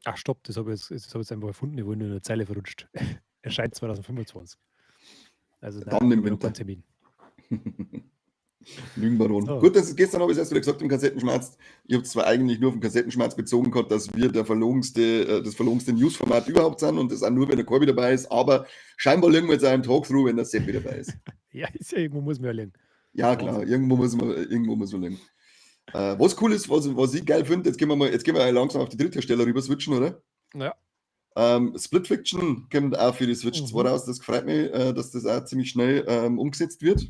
Ach, stopp, das habe ich jetzt einfach erfunden. Ich wurde nur in der Zeile verrutscht. Erscheint 2025. Also, Dann nein, im noch kein Winter. Termin. Lügenbaron. So. Gut, dass gestern habe ich es erst wieder gesagt im Kassettenschmerz. Ich habe zwar eigentlich nur auf den Kassettenschmerz bezogen gehabt, dass wir das verlogenste Newsformat überhaupt sind und das auch nur, wenn der Corby dabei ist, aber scheinbar liegen wir jetzt auch im Talkthrough, wenn der Seppi dabei ist. Ja, ist ja, irgendwo muss man ja liegen. Ja, klar, irgendwo muss man liegen. Was cool ist, was ich geil finde, jetzt gehen wir langsam auf die Dritthersteller rüber switchen, oder? Ja. Split Fiction kommt auch für die Switch 2 raus. Das freut mich, dass das auch ziemlich schnell umgesetzt wird.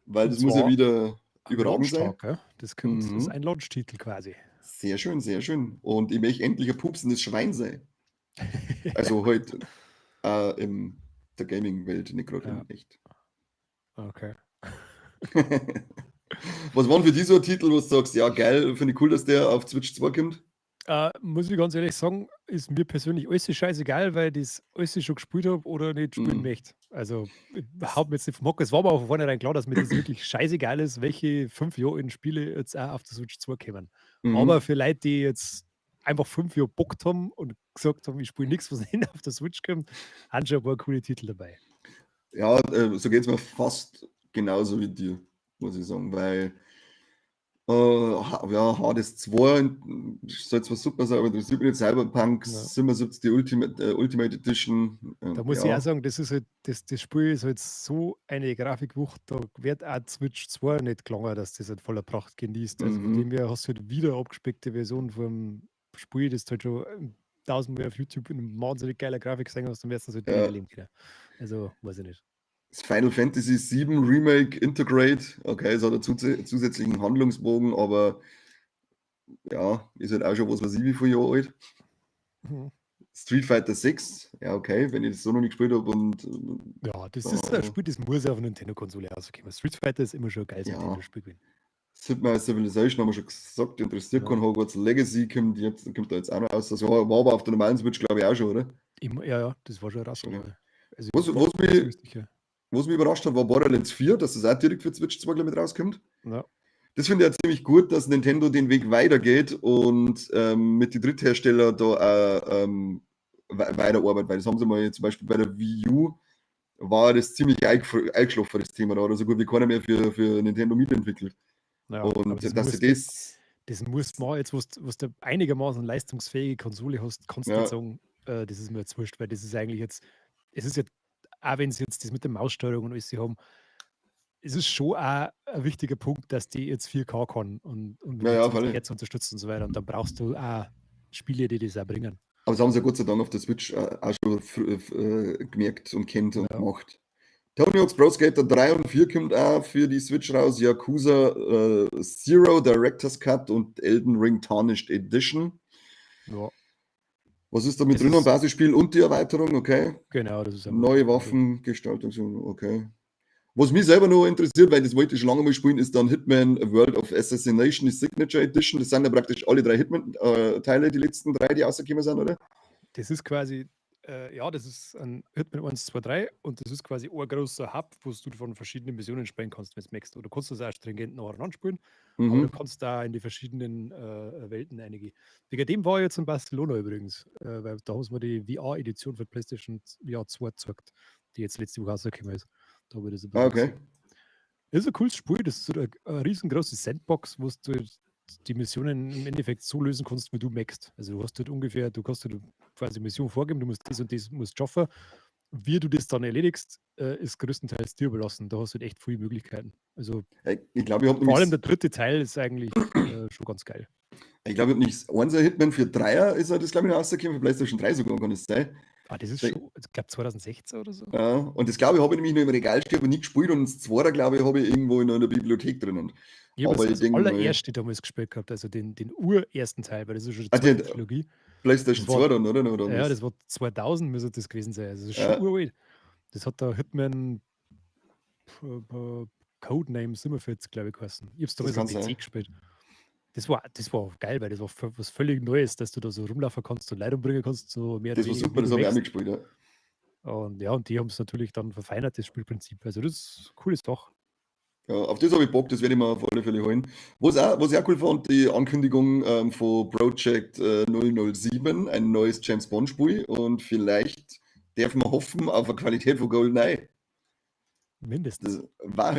Weil Und das muss ja zwar wieder am überragend sein. Launchtag, ja? Das ist ein Launch-Titel quasi. Sehr schön, sehr schön. Und ich möchte endlich ein pupsendes Schwein sein. Also halt in der Gaming-Welt, nicht gerade in echt. Was waren für dich so ein Titel, wo du sagst, ja geil, finde ich cool, dass der auf Switch 2 kommt? Muss ich ganz ehrlich sagen, ist mir persönlich alles scheißegal, weil ich das alles schon gespielt habe oder nicht spielen möchte. Also, haut mir jetzt nicht vom Hocker. Es war aber auch von vornherein klar, dass mir das wirklich scheißegal ist, welche 5 Jahre alten Spiele jetzt auch auf der Switch 2 kommen. Aber für Leute, die jetzt einfach 5 Jahre bockt haben und gesagt haben, ich spiele nichts, was nicht auf der Switch kommt, haben schon ein paar coole Titel dabei. Ja, so geht es mir fast genauso wie dir, muss ich sagen, weil ja, Hades 2 soll zwar super sein, aber interessiert mich nicht. Cyberpunk 77, die Ultimate Edition. Da muss ich ja. auch sagen, das ist halt, das Spiel ist halt so eine Grafikwucht, da wird auch Switch 2 nicht gelangen, dass das halt voller Pracht genießt. Also von dem her hast du halt wieder abgespeckte Version vom Spiel, das du halt schon tausendmal auf YouTube in wahnsinnig geiler Grafik gesehen hast, dann wirst du das halt nicht erleben können. Also, weiß ich nicht. Das Final Fantasy VII Remake Intergrade, okay, es hat einen zusätzlichen Handlungsbogen, aber ja, ist halt auch schon was weiß ich wie viele Jahre alt. Street Fighter 6, ja, okay, wenn ich das so noch nicht gespielt habe und Ja, das ist ein Spiel, das muss auf Nintendo-Konsole rauskommen. Street Fighter ist immer schon ein geiles Nintendo-Spiel gewesen. Sid Meier's Civilization haben wir schon gesagt, interessiert keinen. Hogwarts Legacy kommt da jetzt auch noch raus. Das war aber auf der normalen Switch, glaube ich, auch schon, oder? Immer, ja, das war schon rausgekommen. Also, Was, ich was war mir ziemlich sicher. Was mich überrascht hat, war Borderlands 4, dass das auch direkt für Switch 2 gleich mit rauskommt. Das finde ich ja ziemlich gut, dass Nintendo den Weg weitergeht und mit den Drittherstellern da auch weiterarbeitet, weil das haben sie mal zum Beispiel bei der Wii U war das ziemlich eingeschlafen, das Thema da, oder so gut wie keiner mehr für Nintendo mitentwickelt. Ja, aber Und das dass muss sie das das muss man jetzt, wo's du einigermaßen leistungsfähige Konsole hast, kannst du nicht sagen, das ist mir jetzt wurscht, weil das ist eigentlich jetzt, es ist ja, auch wenn sie jetzt das mit der Maussteuerung und alles sie haben, es ist schon auch ein wichtiger Punkt, dass die jetzt 4K kann und Ja, 20 voll. Hertz unterstützt und so weiter. Und dann brauchst du auch Spiele, die das auch bringen. Aber das haben sie ja Gott sei Dank auf der Switch auch schon gemerkt und kennt und gemacht. Tony Hawk's Pro Skater 3 und 4 kommt auch für die Switch raus. Yakuza Zero Director's Cut und Elden Ring Tarnished Edition. Was ist da mit Das drin? Ein ist Basisspiel und die Erweiterung, okay. Genau, das ist einfach Neue cool. Waffen, Gestaltung, okay. Was mich selber noch interessiert, weil das wollte ich schon lange mal spielen, ist dann Hitman World of Assassination, die Signature Edition. Das sind ja praktisch alle drei Hitman-Teile, die letzten drei, die rausgekommen sind, oder? Das ist quasi, ja, das ist ein Hitman 1, 2, 3 und das ist quasi ein großer Hub, wo du von verschiedenen Missionen spielen kannst, wenn du möchtest. Oder du kannst das auch stringent nacheinander spielen, aber du kannst da in die verschiedenen Welten einige. Wegen dem war ich jetzt in Barcelona übrigens, weil da haben sie mir die VR-Edition für PlayStation VR 2 gezeigt, die jetzt letzte Woche rausgekommen ist. Da habe ich das ein bisschen gesehen. Das ist ein cooles Spiel, das ist so eine riesengroße Sandbox, wo du die Missionen im Endeffekt so lösen kannst, wie du möchtest. Also du hast halt ungefähr, du kannst halt quasi Mission vorgeben, du musst das und das musst schaffen. Wie du das dann erledigst, ist größtenteils dir überlassen. Da hast du halt echt viele Möglichkeiten. Also Ich glaube, ich habe vor allem nämlich der dritte Teil ist eigentlich schon ganz geil. Ich glaube, ich habe nicht eins Hitman für Dreier ist ja das, glaube ich, noch rausgekommen, für PlayStation 3 sogar, kann es sein. Ah, das ist schon, ich glaube 2016 oder so. Ja, und das, glaube ich, habe ich nämlich nur im Regal stehen, aber nie gespielt und das Zweiter, glaube ich, habe ich irgendwo in einer Bibliothek drinnen. Ich habe Aber das ich als denke mal, allererste damals gespielt gehabt, also den urersten Teil, weil das ist schon die Ah, zweite die Trilogie. PlayStation Das war 2 dann, oder? Oder Ja, was? das war 2000 müsste das gewesen sein. Also das ist schon uralt. Das hat da Hitman Codename 47, glaube ich, geheißen. Ich habe es Das damals am kann PC sein. gespielt. Das war geil, weil das war was völlig Neues, dass du da so rumlaufen kannst und Leute umbringen kannst, so mehr oder Das war weniger, super, wie das du habe ich auch möchtest. mitgespielt, ja. Und ja, und die haben es natürlich dann verfeinert, das Spielprinzip. Also das ist eine coole Sache. Ja, auf das habe ich Bock, das werde ich mir auf alle Fälle holen. Was ich auch cool fand, die Ankündigung von Project 007, ein neues James Bond-Spiel, und vielleicht darf man hoffen auf eine Qualität von GoldenEye. Mindestens. Das war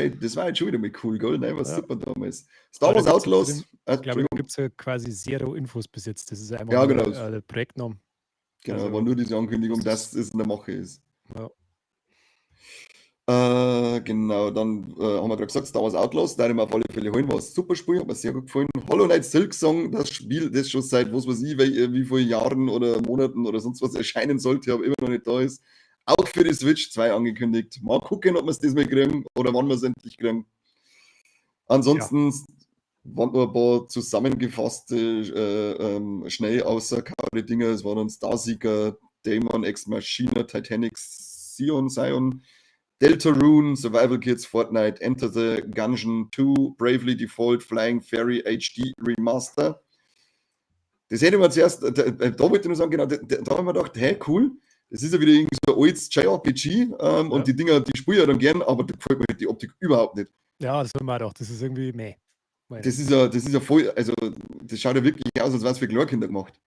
halt schon wieder mal cool, gell? Nein, war super damals. Star Wars Outlaws. Glaube ich, gibt es ja quasi zero Infos bis jetzt. Das ist einfach Ja, genau. Der Projektname. Genau, also, war nur diese Ankündigung, dass es in der Mache ist. Ja. Genau, dann haben wir gerade gesagt, Star Wars Outlaws, da ich mir auf alle Fälle holen, war ein super Spiel, hat mir sehr gut gefallen. Hollow Knight Silksong, das Spiel, das schon seit was weiß ich, wie vielen Jahren oder Monaten oder sonst was erscheinen sollte, aber immer noch nicht da ist. Auch für die Switch 2 angekündigt. Mal gucken, ob wir es diesmal kriegen oder wann wir es endlich kriegen. Ansonsten waren nur ein paar zusammengefasste, schnell außerkaute Dinge. Es waren dann Starseeker, Daemon X Machina, Titanic Sion, Deltarune, Survival Kids, Fortnite, Enter the Gungeon 2, Bravely Default, Flying Fairy HD Remaster. Das hätte man zuerst, da wollte ich nur sagen, genau, da haben wir gedacht, hey, cool, das ist ja wieder irgendwie so ein altes JRPG und die Dinger, die spiele ich ja dann gern, aber da gefällt mir halt die Optik überhaupt nicht. Ja, das haben wir auch gedacht, das ist irgendwie meh. Das ist ja voll, also das schaut ja wirklich aus, als wäre es für Kleinkinder gemacht.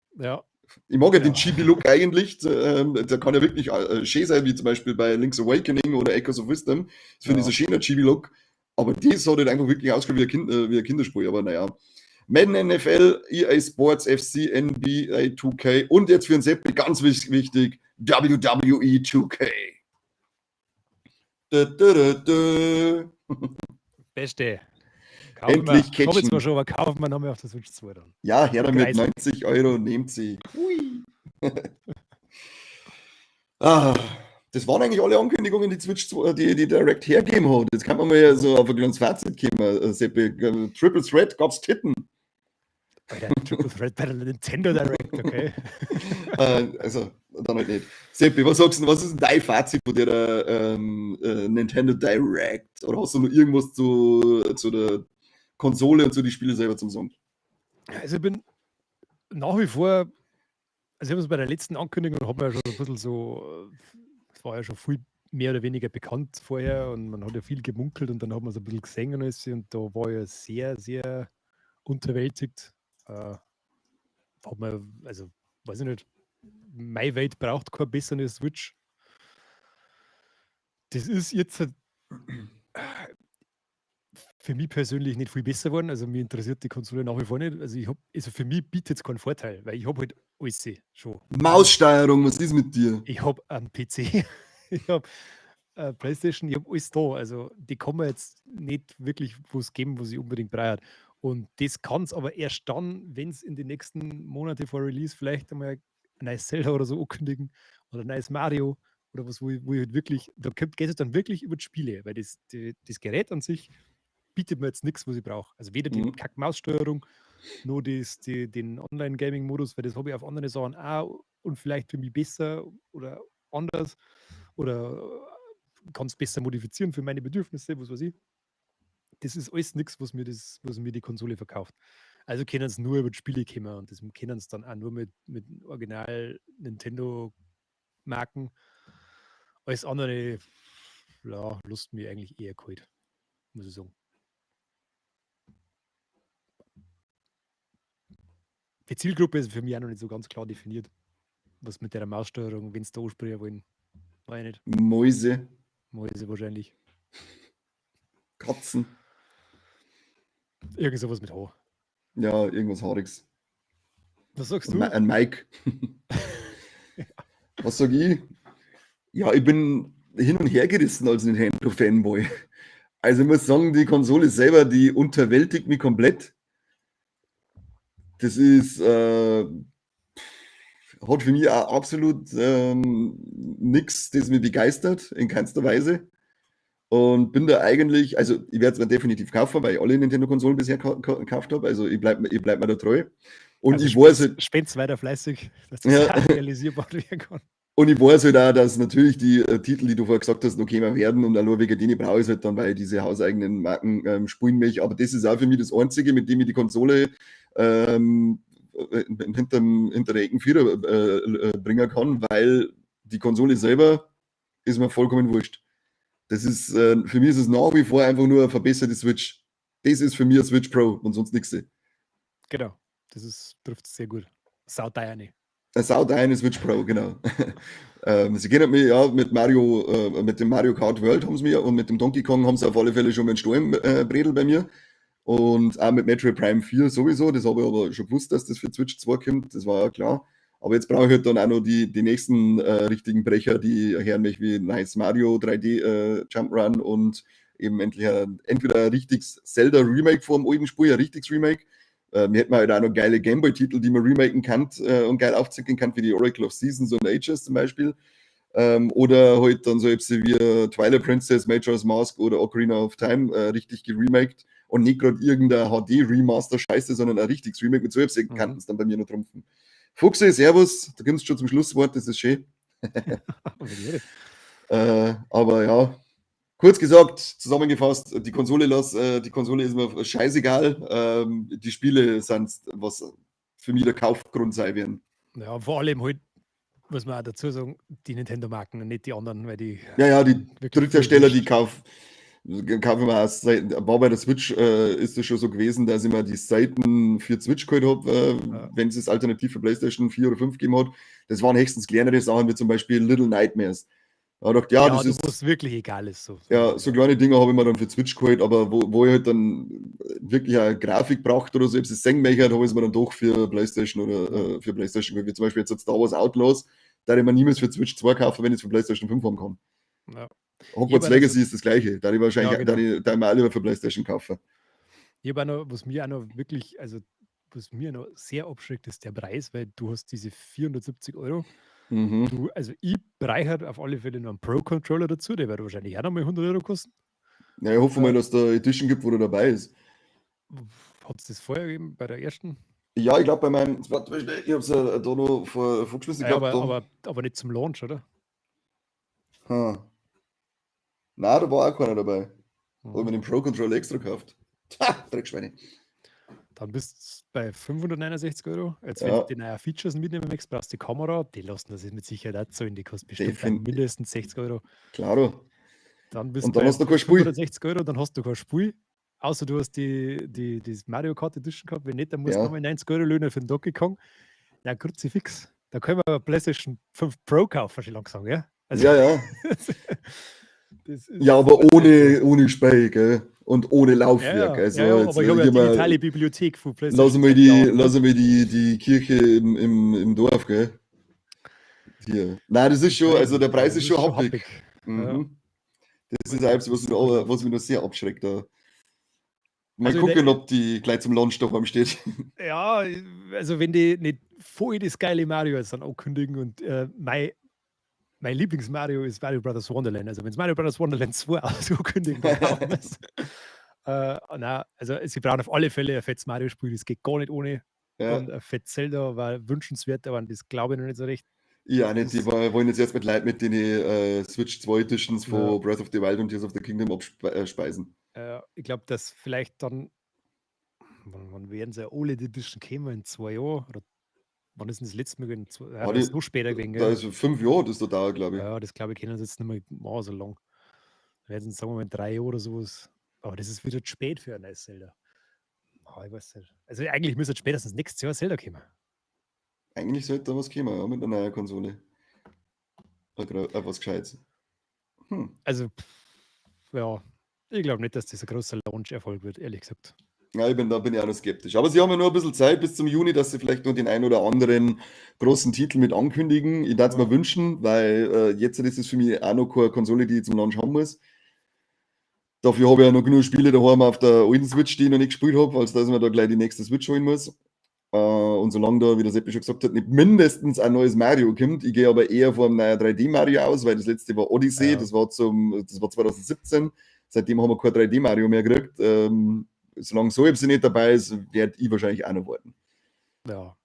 Ich mag ja den Chibi-Look eigentlich, der kann ja wirklich schön sein, wie zum Beispiel bei Link's Awakening oder Echoes of Wisdom. Das finde ich so schöner Chibi-Look, aber das hat halt einfach wirklich ausgeschaut wie ein Kinderspiel, aber naja. Madden NFL, EA Sports FC, NBA 2K und jetzt für den Seppi ganz wichtig, WWE 2K. Da, da, da, da. Beste. Endlich catchen. Hab ich zwar schon, aber kaufen wir nochmal auf der Switch 2 dann. Ja, her damit, 90 €, nehmt sie. Hui. Ah, das waren eigentlich alle Ankündigungen, die Switch 2, die die Direct hergegeben hat. Jetzt kann man mal ja so auf ein kleines Fazit kommen, Seppi. Triple Threat, gab's Titten? Alter, Triple Threat bei der Nintendo Direct, okay. Also, dann halt nicht. Seppi, was sagst du, was ist denn dein Fazit von der Nintendo Direct? Oder hast du noch irgendwas zu der Konsole und zu den Spielen selber zum sagen? Also ich bin nach wie vor, also ich habe es bei der letzten Ankündigung, hat man ja schon ein bisschen so, es war ja schon viel mehr oder weniger bekannt vorher und man hat ja viel gemunkelt und dann hat man es ein bisschen gesehen und alles und da war ich ja sehr, sehr unterwältigt. Hat man, also weiß ich nicht, meine Welt braucht keine bessere Switch. Das ist jetzt für mich persönlich nicht viel besser geworden. Also mir interessiert die Konsole nach wie vor nicht. Also ich hab, also für mich bietet es keinen Vorteil, weil ich habe halt alles schon. Maussteuerung, was ist mit dir? Ich habe einen PC, ich habe PlayStation, ich habe alles da. Also die kann mir jetzt nicht wirklich was geben, was ich unbedingt brauche. Und das kann es aber erst dann, wenn es in den nächsten Monaten vor Release vielleicht einmal ein neues Zelda oder so ankündigen oder ein neues Mario oder was, wo ich halt wirklich, da geht es dann wirklich über die Spiele, weil das Gerät an sich bietet mir jetzt nichts, was ich brauche. Also weder die Kack-Maussteuerung, noch den Online-Gaming-Modus, weil das habe ich auf anderen Sachen auch und vielleicht für mich besser oder anders oder kann es besser modifizieren für meine Bedürfnisse, was weiß ich. Das ist alles nichts, was mir die Konsole verkauft. Also können es nur über die Spiele kommen und das können es dann auch nur mit Original Nintendo-Marken. Alles andere, ja, lasst mich eigentlich eher kalt, muss ich sagen. Die Zielgruppe ist für mich auch noch nicht so ganz klar definiert. Was mit der Maussteuerung, wenn es da ansprechen wollen, weiß ich nicht. Mäuse. Mäuse wahrscheinlich. Katzen. Irgend sowas mit Haar. Ja, irgendwas Haariges. Was sagst du? Ein Mike. Was sag ich? Ja, ich bin hin und her gerissen als Nintendo-Fanboy. Also ich muss sagen, die Konsole selber, die unterwältigt mich komplett. Das hat für mich auch absolut nichts, das mich begeistert, in keinster Weise. Und bin da eigentlich, also ich werde es mir definitiv kaufen, weil ich alle Nintendo-Konsolen bisher gekauft habe. Also ich bleib mir da treu. Und also ich weiß halt, spend's weiter fleißig, dass das realisierbar werden kann. Und ich weiß halt auch, dass natürlich die Titel, die du vorher gesagt hast, noch kommen werden und auch nur wegen denen brauche ich es halt dann, weil ich diese hauseigenen Marken spielen möchte. Aber das ist auch für mich das Einzige, mit dem ich die Konsole hinter der Ecken Vierer bringen kann, weil die Konsole selber ist mir vollkommen wurscht. Für mich ist es nach wie vor einfach nur eine verbesserte Switch. Das ist für mich eine Switch Pro und sonst nichts. Genau, das trifft sehr gut. Sauteuer nicht. Eine sauteure Switch Pro, genau. Sie können mich ja mit Mario, mit dem Mario Kart World haben sie mir und mit dem Donkey Kong haben sie auf alle Fälle schon mal einen Stollenbredel bei mir. Und auch mit Metroid Prime 4 sowieso, das habe ich aber schon gewusst, dass das für Switch 2 kommt, das war ja klar. Aber jetzt brauche ich halt dann auch noch die nächsten richtigen Brecher, die hören mich wie Nice Mario 3D Jump'n'Run und eben endlich entweder ein richtiges Zelda Remake vom alten Spiel, ein richtiges Remake. Mir hätten wir halt auch noch geile Gameboy-Titel, die man remaken kann und geil aufziehen kann, wie die Oracle of Seasons und Ages zum Beispiel. Oder halt dann so etwas wie Twilight Princess, Majora's Mask oder Ocarina of Time richtig geremaked und nicht gerade irgendein HD-Remaster-Scheiße, sondern ein richtiges Remake. Mit so etwas kannten es dann bei mir noch trumpfen. Fuchsi, Servus, du kommst schon zum Schlusswort, das ist schön. Aber ja, kurz gesagt, zusammengefasst, die Konsole ist mir scheißegal. Die Spiele sind, was für mich der Kaufgrund sein werden. Ja, vor allem halt, muss man auch dazu sagen, die Nintendo-Marken und nicht die anderen, weil die. Ja, die Dritthersteller, die kaufen wir auch. War bei der Switch ist es schon so gewesen, dass ich mir die Seiten für Switch geholt habe, ja, wenn es das alternativ für PlayStation 4 oder 5 gegeben hat. Das waren höchstens kleinere Sachen, wie zum Beispiel Little Nightmares. Da dachte, ja, das ist, was wirklich egal ist. So. Ja, so kleine Dinge habe ich mir dann für Switch geholt, aber wo ich halt dann wirklich eine Grafik braucht oder so, ich es sehen möchte, habe ich es mir dann doch für PlayStation oder für PlayStation geholt. Wie zum Beispiel jetzt Star Wars Outlaws, da ich mir niemals für Switch 2 kaufen, wenn ich es für PlayStation 5 haben kann. Ja. Hogwarts Legacy ist das gleiche. Da ich wahrscheinlich, ja, genau. Da ich mir auch lieber für PlayStation kaufen. Ich habe auch noch, was mir auch noch wirklich, also was mir noch sehr abschreckt, ist der Preis, weil du hast diese 470 Euro. Du, also ich bräuchte halt auf alle Fälle noch einen Pro-Controller dazu, der wird wahrscheinlich auch nochmal 100 Euro kosten. Ja, ich hoffe mal, dass da Edition gibt, wo der dabei ist. Hat es das vorher gegeben bei der ersten? Ja, ich glaube bei meinem, warte, ich habe es ja da noch vorgeschmissen. Ja, glaub, aber nicht zum Launch, oder? Hm. Nein, da war auch keiner dabei. Habe ich mir den Pro Controller extra gekauft. Ha, Dreckschweine. Dann bist du bei 569 Euro. Jetzt, wenn du die neuen Features mitnehmen möchtest, brauchst du die Kamera. Die lassen das mit Sicherheit auch zahlen. Die kostet bestimmt mindestens 60 Euro. Klaro. Dann bist Und dann du hast du kein Spiel. 560 Euro, dann hast du kein Spiel. Außer du hast die Mario Kart Edition gehabt. Wenn nicht, dann musst du nochmal 90 Euro löhnen für den Donkey Kong. Ja, Kruzifix. Da können wir eine PlayStation 5 Pro kaufen, schon langsam, gell? Also, ja. Ja, aber ohne Spiel, gell? Und ohne Laufwerk. Ja, also ja, aber ich habe ja digitale Bibliothek von PlayStation. Lassen wir die Kirche im Dorf, gell? Hier. Nein, das ist schon, also der Preis ist schon happig. Happig. Das ist etwas, was mich noch sehr abschreckt. Da. Mal also gucken, ob die gleich zum Launch daheim steht. Ja, also wenn die nicht voll das geile Mario jetzt dann ankündigen und mein Lieblings-Mario ist Mario Brothers Wonderland. Also wenn es Mario Brothers Wonderland 2 ankündigen, dann kaufen wir's. Na, also sie brauchen auf alle Fälle ein fettes Mario-Spiel, das geht gar nicht ohne. Und ein fettes Zelda war wünschenswert, aber das glaube ich noch nicht so recht. Ja, nicht, die wollen jetzt erst mit Leuten mit den Switch 2 Editions von Breath of the Wild und Tears of the Kingdom abspeisen. Ich glaube, dass vielleicht dann, wann werden sie OLED Edition kommen? In 2 Jahren? Oder wann ist denn das letzte Mal gewesen? Ja, Ah, das ist noch später gewesen, da gell? ist 5 Jahre, das da dauert, glaube ich. Ja, das glaube ich, können sie jetzt nicht mehr machen so lang. Dann werden sie, sagen wir mal, in 3 Jahren oder sowas. Aber das ist wieder zu spät für ein neues Zelda. Ah, ich weiß nicht. Also eigentlich müsste jetzt spätestens nächstes Jahr Zelda kommen. Eigentlich sollte da was kommen, ja, mit einer neuen Konsole. Was Gescheites. Also, pff, ja, ich glaube nicht, dass das ein großer Launch-Erfolg wird, ehrlich gesagt. Ja, da bin ich auch noch skeptisch. Aber sie haben ja nur ein bisschen Zeit bis zum Juni, dass sie vielleicht noch den einen oder anderen großen Titel mit ankündigen. Ich würde es mir wünschen, weil jetzt ist es für mich auch noch keine Konsole, die ich zum Launch haben muss. Dafür habe ich ja noch genug Spiele daheim auf der alten Switch, die ich noch nicht gespielt habe, als dass ich mir da gleich die nächste Switch holen muss. Und solange da, wie der Seppi schon gesagt hat, nicht mindestens ein neues Mario kommt, ich gehe aber eher vor einem neuen 3D Mario aus, weil das letzte war Odyssey, das war 2017. Seitdem haben wir kein 3D Mario mehr gekriegt. Solange so etwas nicht dabei ist, werde ich wahrscheinlich auch noch warten. Ja.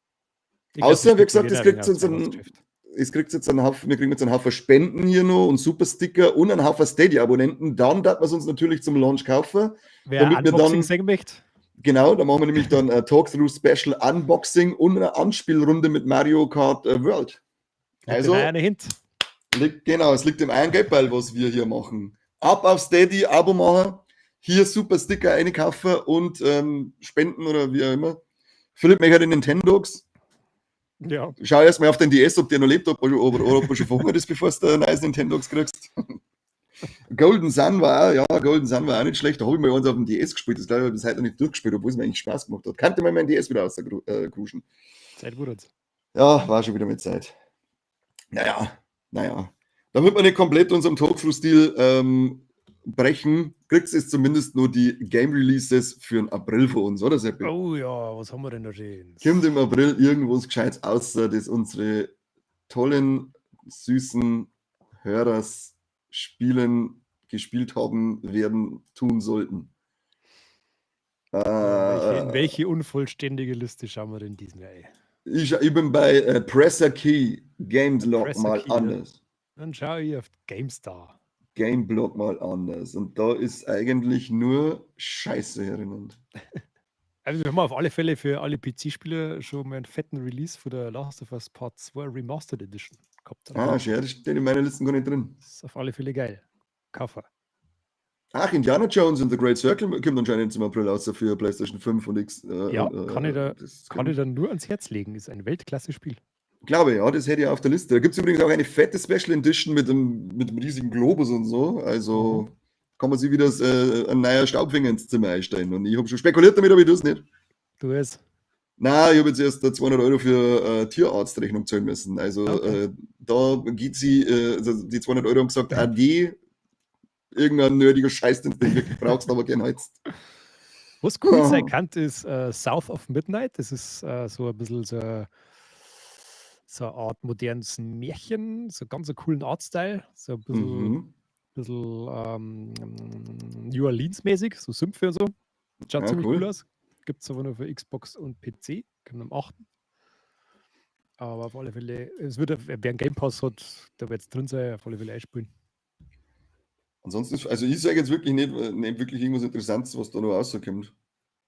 Ich glaub, Außer, das wie gesagt, spekuliert es ein kriegt wenig jetzt aufs einen, Weihnachtsgeschäft. Es kriegt jetzt einen Haufen, wir kriegen jetzt einen Haufen Spenden hier noch und Supersticker und einen Haufen Steady-Abonnenten. Dann darf man es uns natürlich zum Launch kaufen. Wer damit wir Unboxing dann- sehen möchte, Genau, da machen wir nämlich dann ein Talk-Through Special Unboxing und eine Anspielrunde mit Mario Kart World. liegt Also, in einer Hand. Genau, es liegt im einen Geldball, was wir hier machen. Ab auf Steady, Abo machen, hier super Sticker einkaufen und spenden oder wie auch immer. Philipp möchte den Nintendogs. Ja. Schau erst mal auf den DS, ob der noch lebt, ob er schon verhungert ist, bevor du ein neues Nintendo kriegst. Golden Sun war auch, ja, Golden Sun war auch nicht schlecht. Da habe ich mal eins auf dem DS gespielt. Das glaube ich, habe ich bis heute noch nicht durchgespielt, obwohl es mir eigentlich Spaß gemacht hat. Kannte man meinen DS wieder auskruschen. Zeit wurden's. Ja, war schon wieder mit Zeit. Naja, naja. Damit wir nicht komplett unserem Talkthrough-Stil brechen, kriegst du es zumindest nur die Game Releases für den April von uns, oder Seppi? Oh ja, was haben wir denn da schön? Kommt im April irgendwas Gescheites außer, dass unsere tollen, süßen Hörers spielen, gespielt haben, werden, tun sollten. In welche unvollständige Liste schauen wir denn diesmal? Ey? Ich bin bei Presser Key, Gameblog Presser mal Key, ja. anders. Dann schaue ich auf GameStar. Gameblog mal anders. Und da ist eigentlich nur Scheiße herinnen. Also wir haben auf alle Fälle für alle PC-Spieler schon mal einen fetten Release von der Last of Us Part 2 Remastered Edition gehabt. Ah, schön, das steht in meiner Liste gar nicht drin. Das ist auf alle Fälle geil. Kaufe. Ach, Indiana Jones and the Great Circle kommt anscheinend zum April aus für PlayStation 5 und X. Ja, und, das kann ich dann nur ans Herz legen. Ist ein Weltklasse-Spiel. Glaube, ja, das hätte ich auf der Liste. Da gibt es übrigens auch eine fette Special Edition mit dem riesigen Globus und so. Also kann man sich wieder ein neuer Staubfinger ins Zimmer einstellen. Und ich habe schon spekuliert damit, aber ich tue es nicht. Du es. Na, ich habe jetzt erst 200 € für Tierarztrechnung zahlen müssen. Also da geht sie, also die 200 € haben gesagt, ade, irgendein nerdiger Scheiß, den du nicht wirklich brauchst, aber gern jetzt. Was cool sein kann, ist South of Midnight. Das ist so ein bisschen so eine Art modernes Märchen, so ganz einen coolen Artstyle, so ein bisschen, bisschen New Orleans-mäßig, so Sümpfe und so. Schaut ziemlich cool aus. Gibt es aber nur für Xbox und PC. Kommt am 8. Aber auf alle Fälle, es wird, wer einen Game Pass hat, da wird es drin sein, auf alle Fälle einspielen. Ansonsten, ist, also ich sage jetzt wirklich nicht wirklich irgendwas Interessantes, was da noch rauskommt.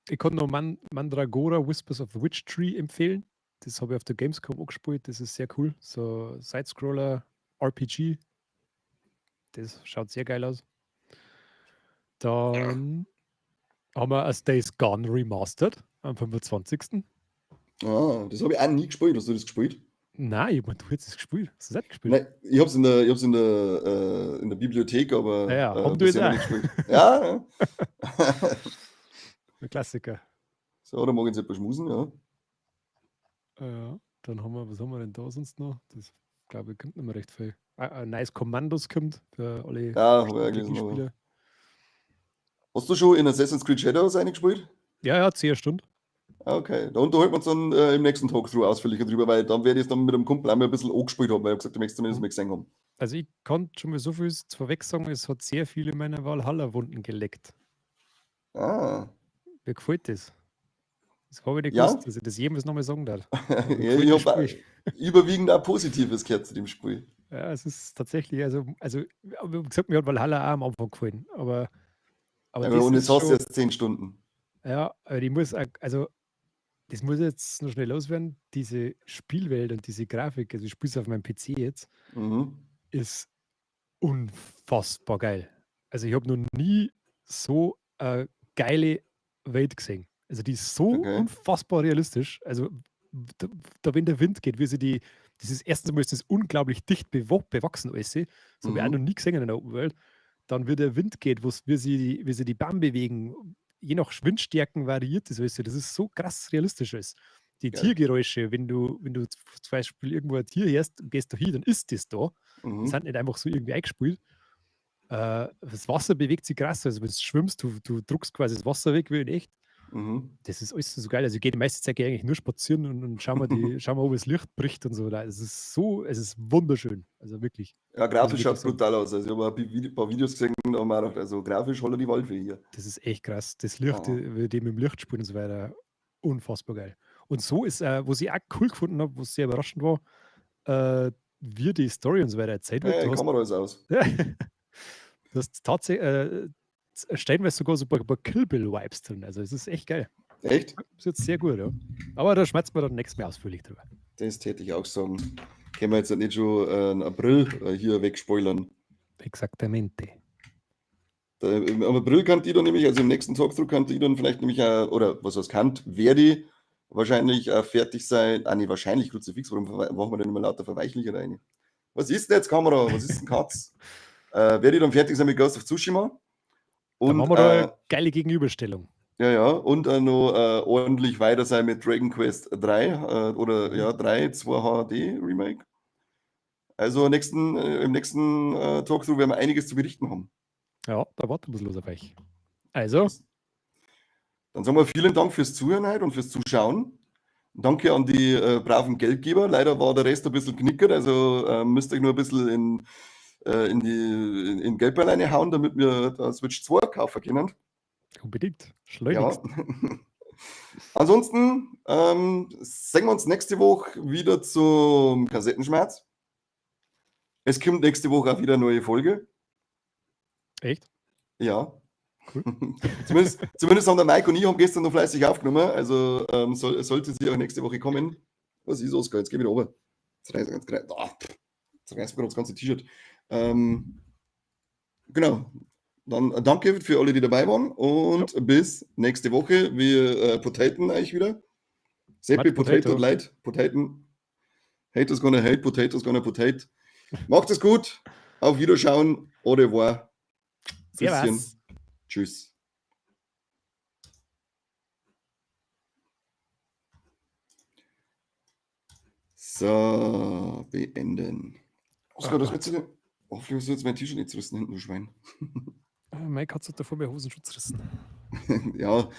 Ich kann noch Mandragora Whispers of the Witch Tree empfehlen. Das habe ich auf der Gamescom auch gespielt. Das ist sehr cool. So Sidescroller RPG. Das schaut sehr geil aus. Dann haben wir As Days Gone Remastered am 25. Ah, das habe ich auch nie gespielt. Hast du das gespielt? Nein, ich meine, du hättest es gespielt. Hast du das nicht gespielt? Nein, ich habe es in der Bibliothek, aber Ja, haben du jetzt bisher noch auch. nicht gespielt. Ja. Ein Klassiker. So, da mag ich jetzt etwas schmusen, ja. Ja, dann haben wir, was haben wir denn da sonst noch? Das, glaube ich, kommt nicht mehr recht viel. Ah, ein neues Commandos kommt für alle Ja, habe ich auch gelesen. Aber. Strategiespieler. Hast du schon in Assassin's Creed Shadows eingespielt? Ja, 10 Stunden. Ah, okay, da unterhalten wir uns dann im nächsten Talkthrough ausführlicher drüber, weil dann werde ich es dann mit dem Kumpel einmal ein bisschen angespielt haben, weil ich hab gesagt, du möchtest zumindest mal gesehen haben. Also ich kann schon mal so viel vorweg sagen, es hat sehr viele meiner Valhalla-Wunden geleckt. Ah. Mir gefällt das. Das habe ich nicht gewusst, dass ich das jemals nochmal sagen darf. Aber mir Ja, gefällt ich das habe Spiel. überwiegend auch Positives gehört zu dem Spiel. Ja, es ist tatsächlich, also wie gesagt, mir hat Valhalla auch am Anfang gefallen, aber Aber das und ist jetzt hast du schon, erst 10 Stunden. Ja, aber ich muss, auch, also das muss jetzt noch schnell loswerden, diese Spielwelt und diese Grafik, also ich spiele es auf meinem PC jetzt, ist unfassbar geil. Also ich habe noch nie so eine geile Welt gesehen. Also die ist so unfassbar realistisch. Also da, wenn der Wind geht, wie sie die, das ist erstens mal ist das unglaublich dicht bewachsen alles. Das habe ich auch noch nie gesehen in einer Open World. Dann, wie der Wind geht, wie sie die Bäume bewegen, je nach Windstärken variiert das alles. Das ist so krass realistisch alles. Die Tiergeräusche, wenn du zum Beispiel irgendwo ein Tier hörst und gehst da hin, dann ist das da. Die sind nicht einfach so irgendwie eingespielt. Das Wasser bewegt sich krass. Also, wenn du schwimmst, du druckst quasi das Wasser weg, wie in echt. Das ist alles so geil. Also, ich gehe die meiste Zeit gehe ich eigentlich nur spazieren und schau mal, ob das Licht bricht und so. Es ist wunderschön. Also wirklich. Ja, Muss ich grafisch wirklich schaut sagen. brutal aus. Also ich habe ein paar Videos gesehen und habe mir auch gedacht, also grafisch holla die Waldfee hier. Das ist echt krass. Das Licht, wie die mit dem Licht spielen und so weiter, unfassbar geil. Und so ist, was ich auch cool gefunden habe, was sehr überraschend war, wie die Story und so weiter erzählt wird. Hey, Du hast Kamera ist aus. Du hast tatsächlich stellenweise sogar so ein paar Kill Bill-Vibes drin. Also es ist echt geil. Echt? Ist jetzt sehr gut, ja. Aber da schwätzt man dann nächstes Mal ausführlich drüber. Das täte ich auch sagen. Können wir jetzt nicht schon im April hier wegspoilern. Exaktamente. Da, im April kann ich dann nämlich, also im nächsten Talkthrough kann ich dann vielleicht nämlich auch, oder was heißt kann, werde ich wahrscheinlich fertig sein. Ah, nee, wahrscheinlich Kruzifix. Warum machen wir denn immer lauter Verweichlicher rein? Was ist denn jetzt, Kamera? Was ist denn Katz? Werde ich dann fertig sein mit Ghost of Tsushima. Und, dann machen wir da eine geile Gegenüberstellung. Ja. Und noch ordentlich weiter sein mit Dragon Quest 3 oder ja, 3, 2 HD Remake. Also im nächsten Talkthrough werden wir einiges zu berichten haben. Ja, da warten wir los auf euch. Also. Dann sagen wir vielen Dank fürs Zuhören heute und fürs Zuschauen. Danke an die braven Geldgeber. Leider war der Rest ein bisschen knickert, also müsst ihr euch nur ein bisschen in Geldbörleine hauen, damit wir da Switch 2 kaufen können. Unbedingt. Schleunigst. Ja. Ansonsten sehen wir uns nächste Woche wieder zum Kassettenschmerz. Es kommt nächste Woche auch wieder eine neue Folge. Echt? Ja. Cool. Zumindest haben der Mike und ich haben gestern noch fleißig aufgenommen. Also sollte sie auch nächste Woche kommen. Was ist, Oskar? Jetzt geh wieder runter. Jetzt reißt mir das ganze T-Shirt. Genau. Dann danke für alle, die dabei waren und ja. Bis nächste Woche. Wir potaten euch wieder. Seppi, Potato, Light, Potaten. Haters gonna hate, potatoes gonna potate. Macht es gut. Auf Wiederschauen. Au revoir. Servus. Tschüss. So, beenden. Oskar, das wird du. Hoffentlich hast du jetzt mein T-Shirt nicht zerrissen hinten, du Schwein. Meine Katze hat davor mir Hosenschutz zerrissen. Ja.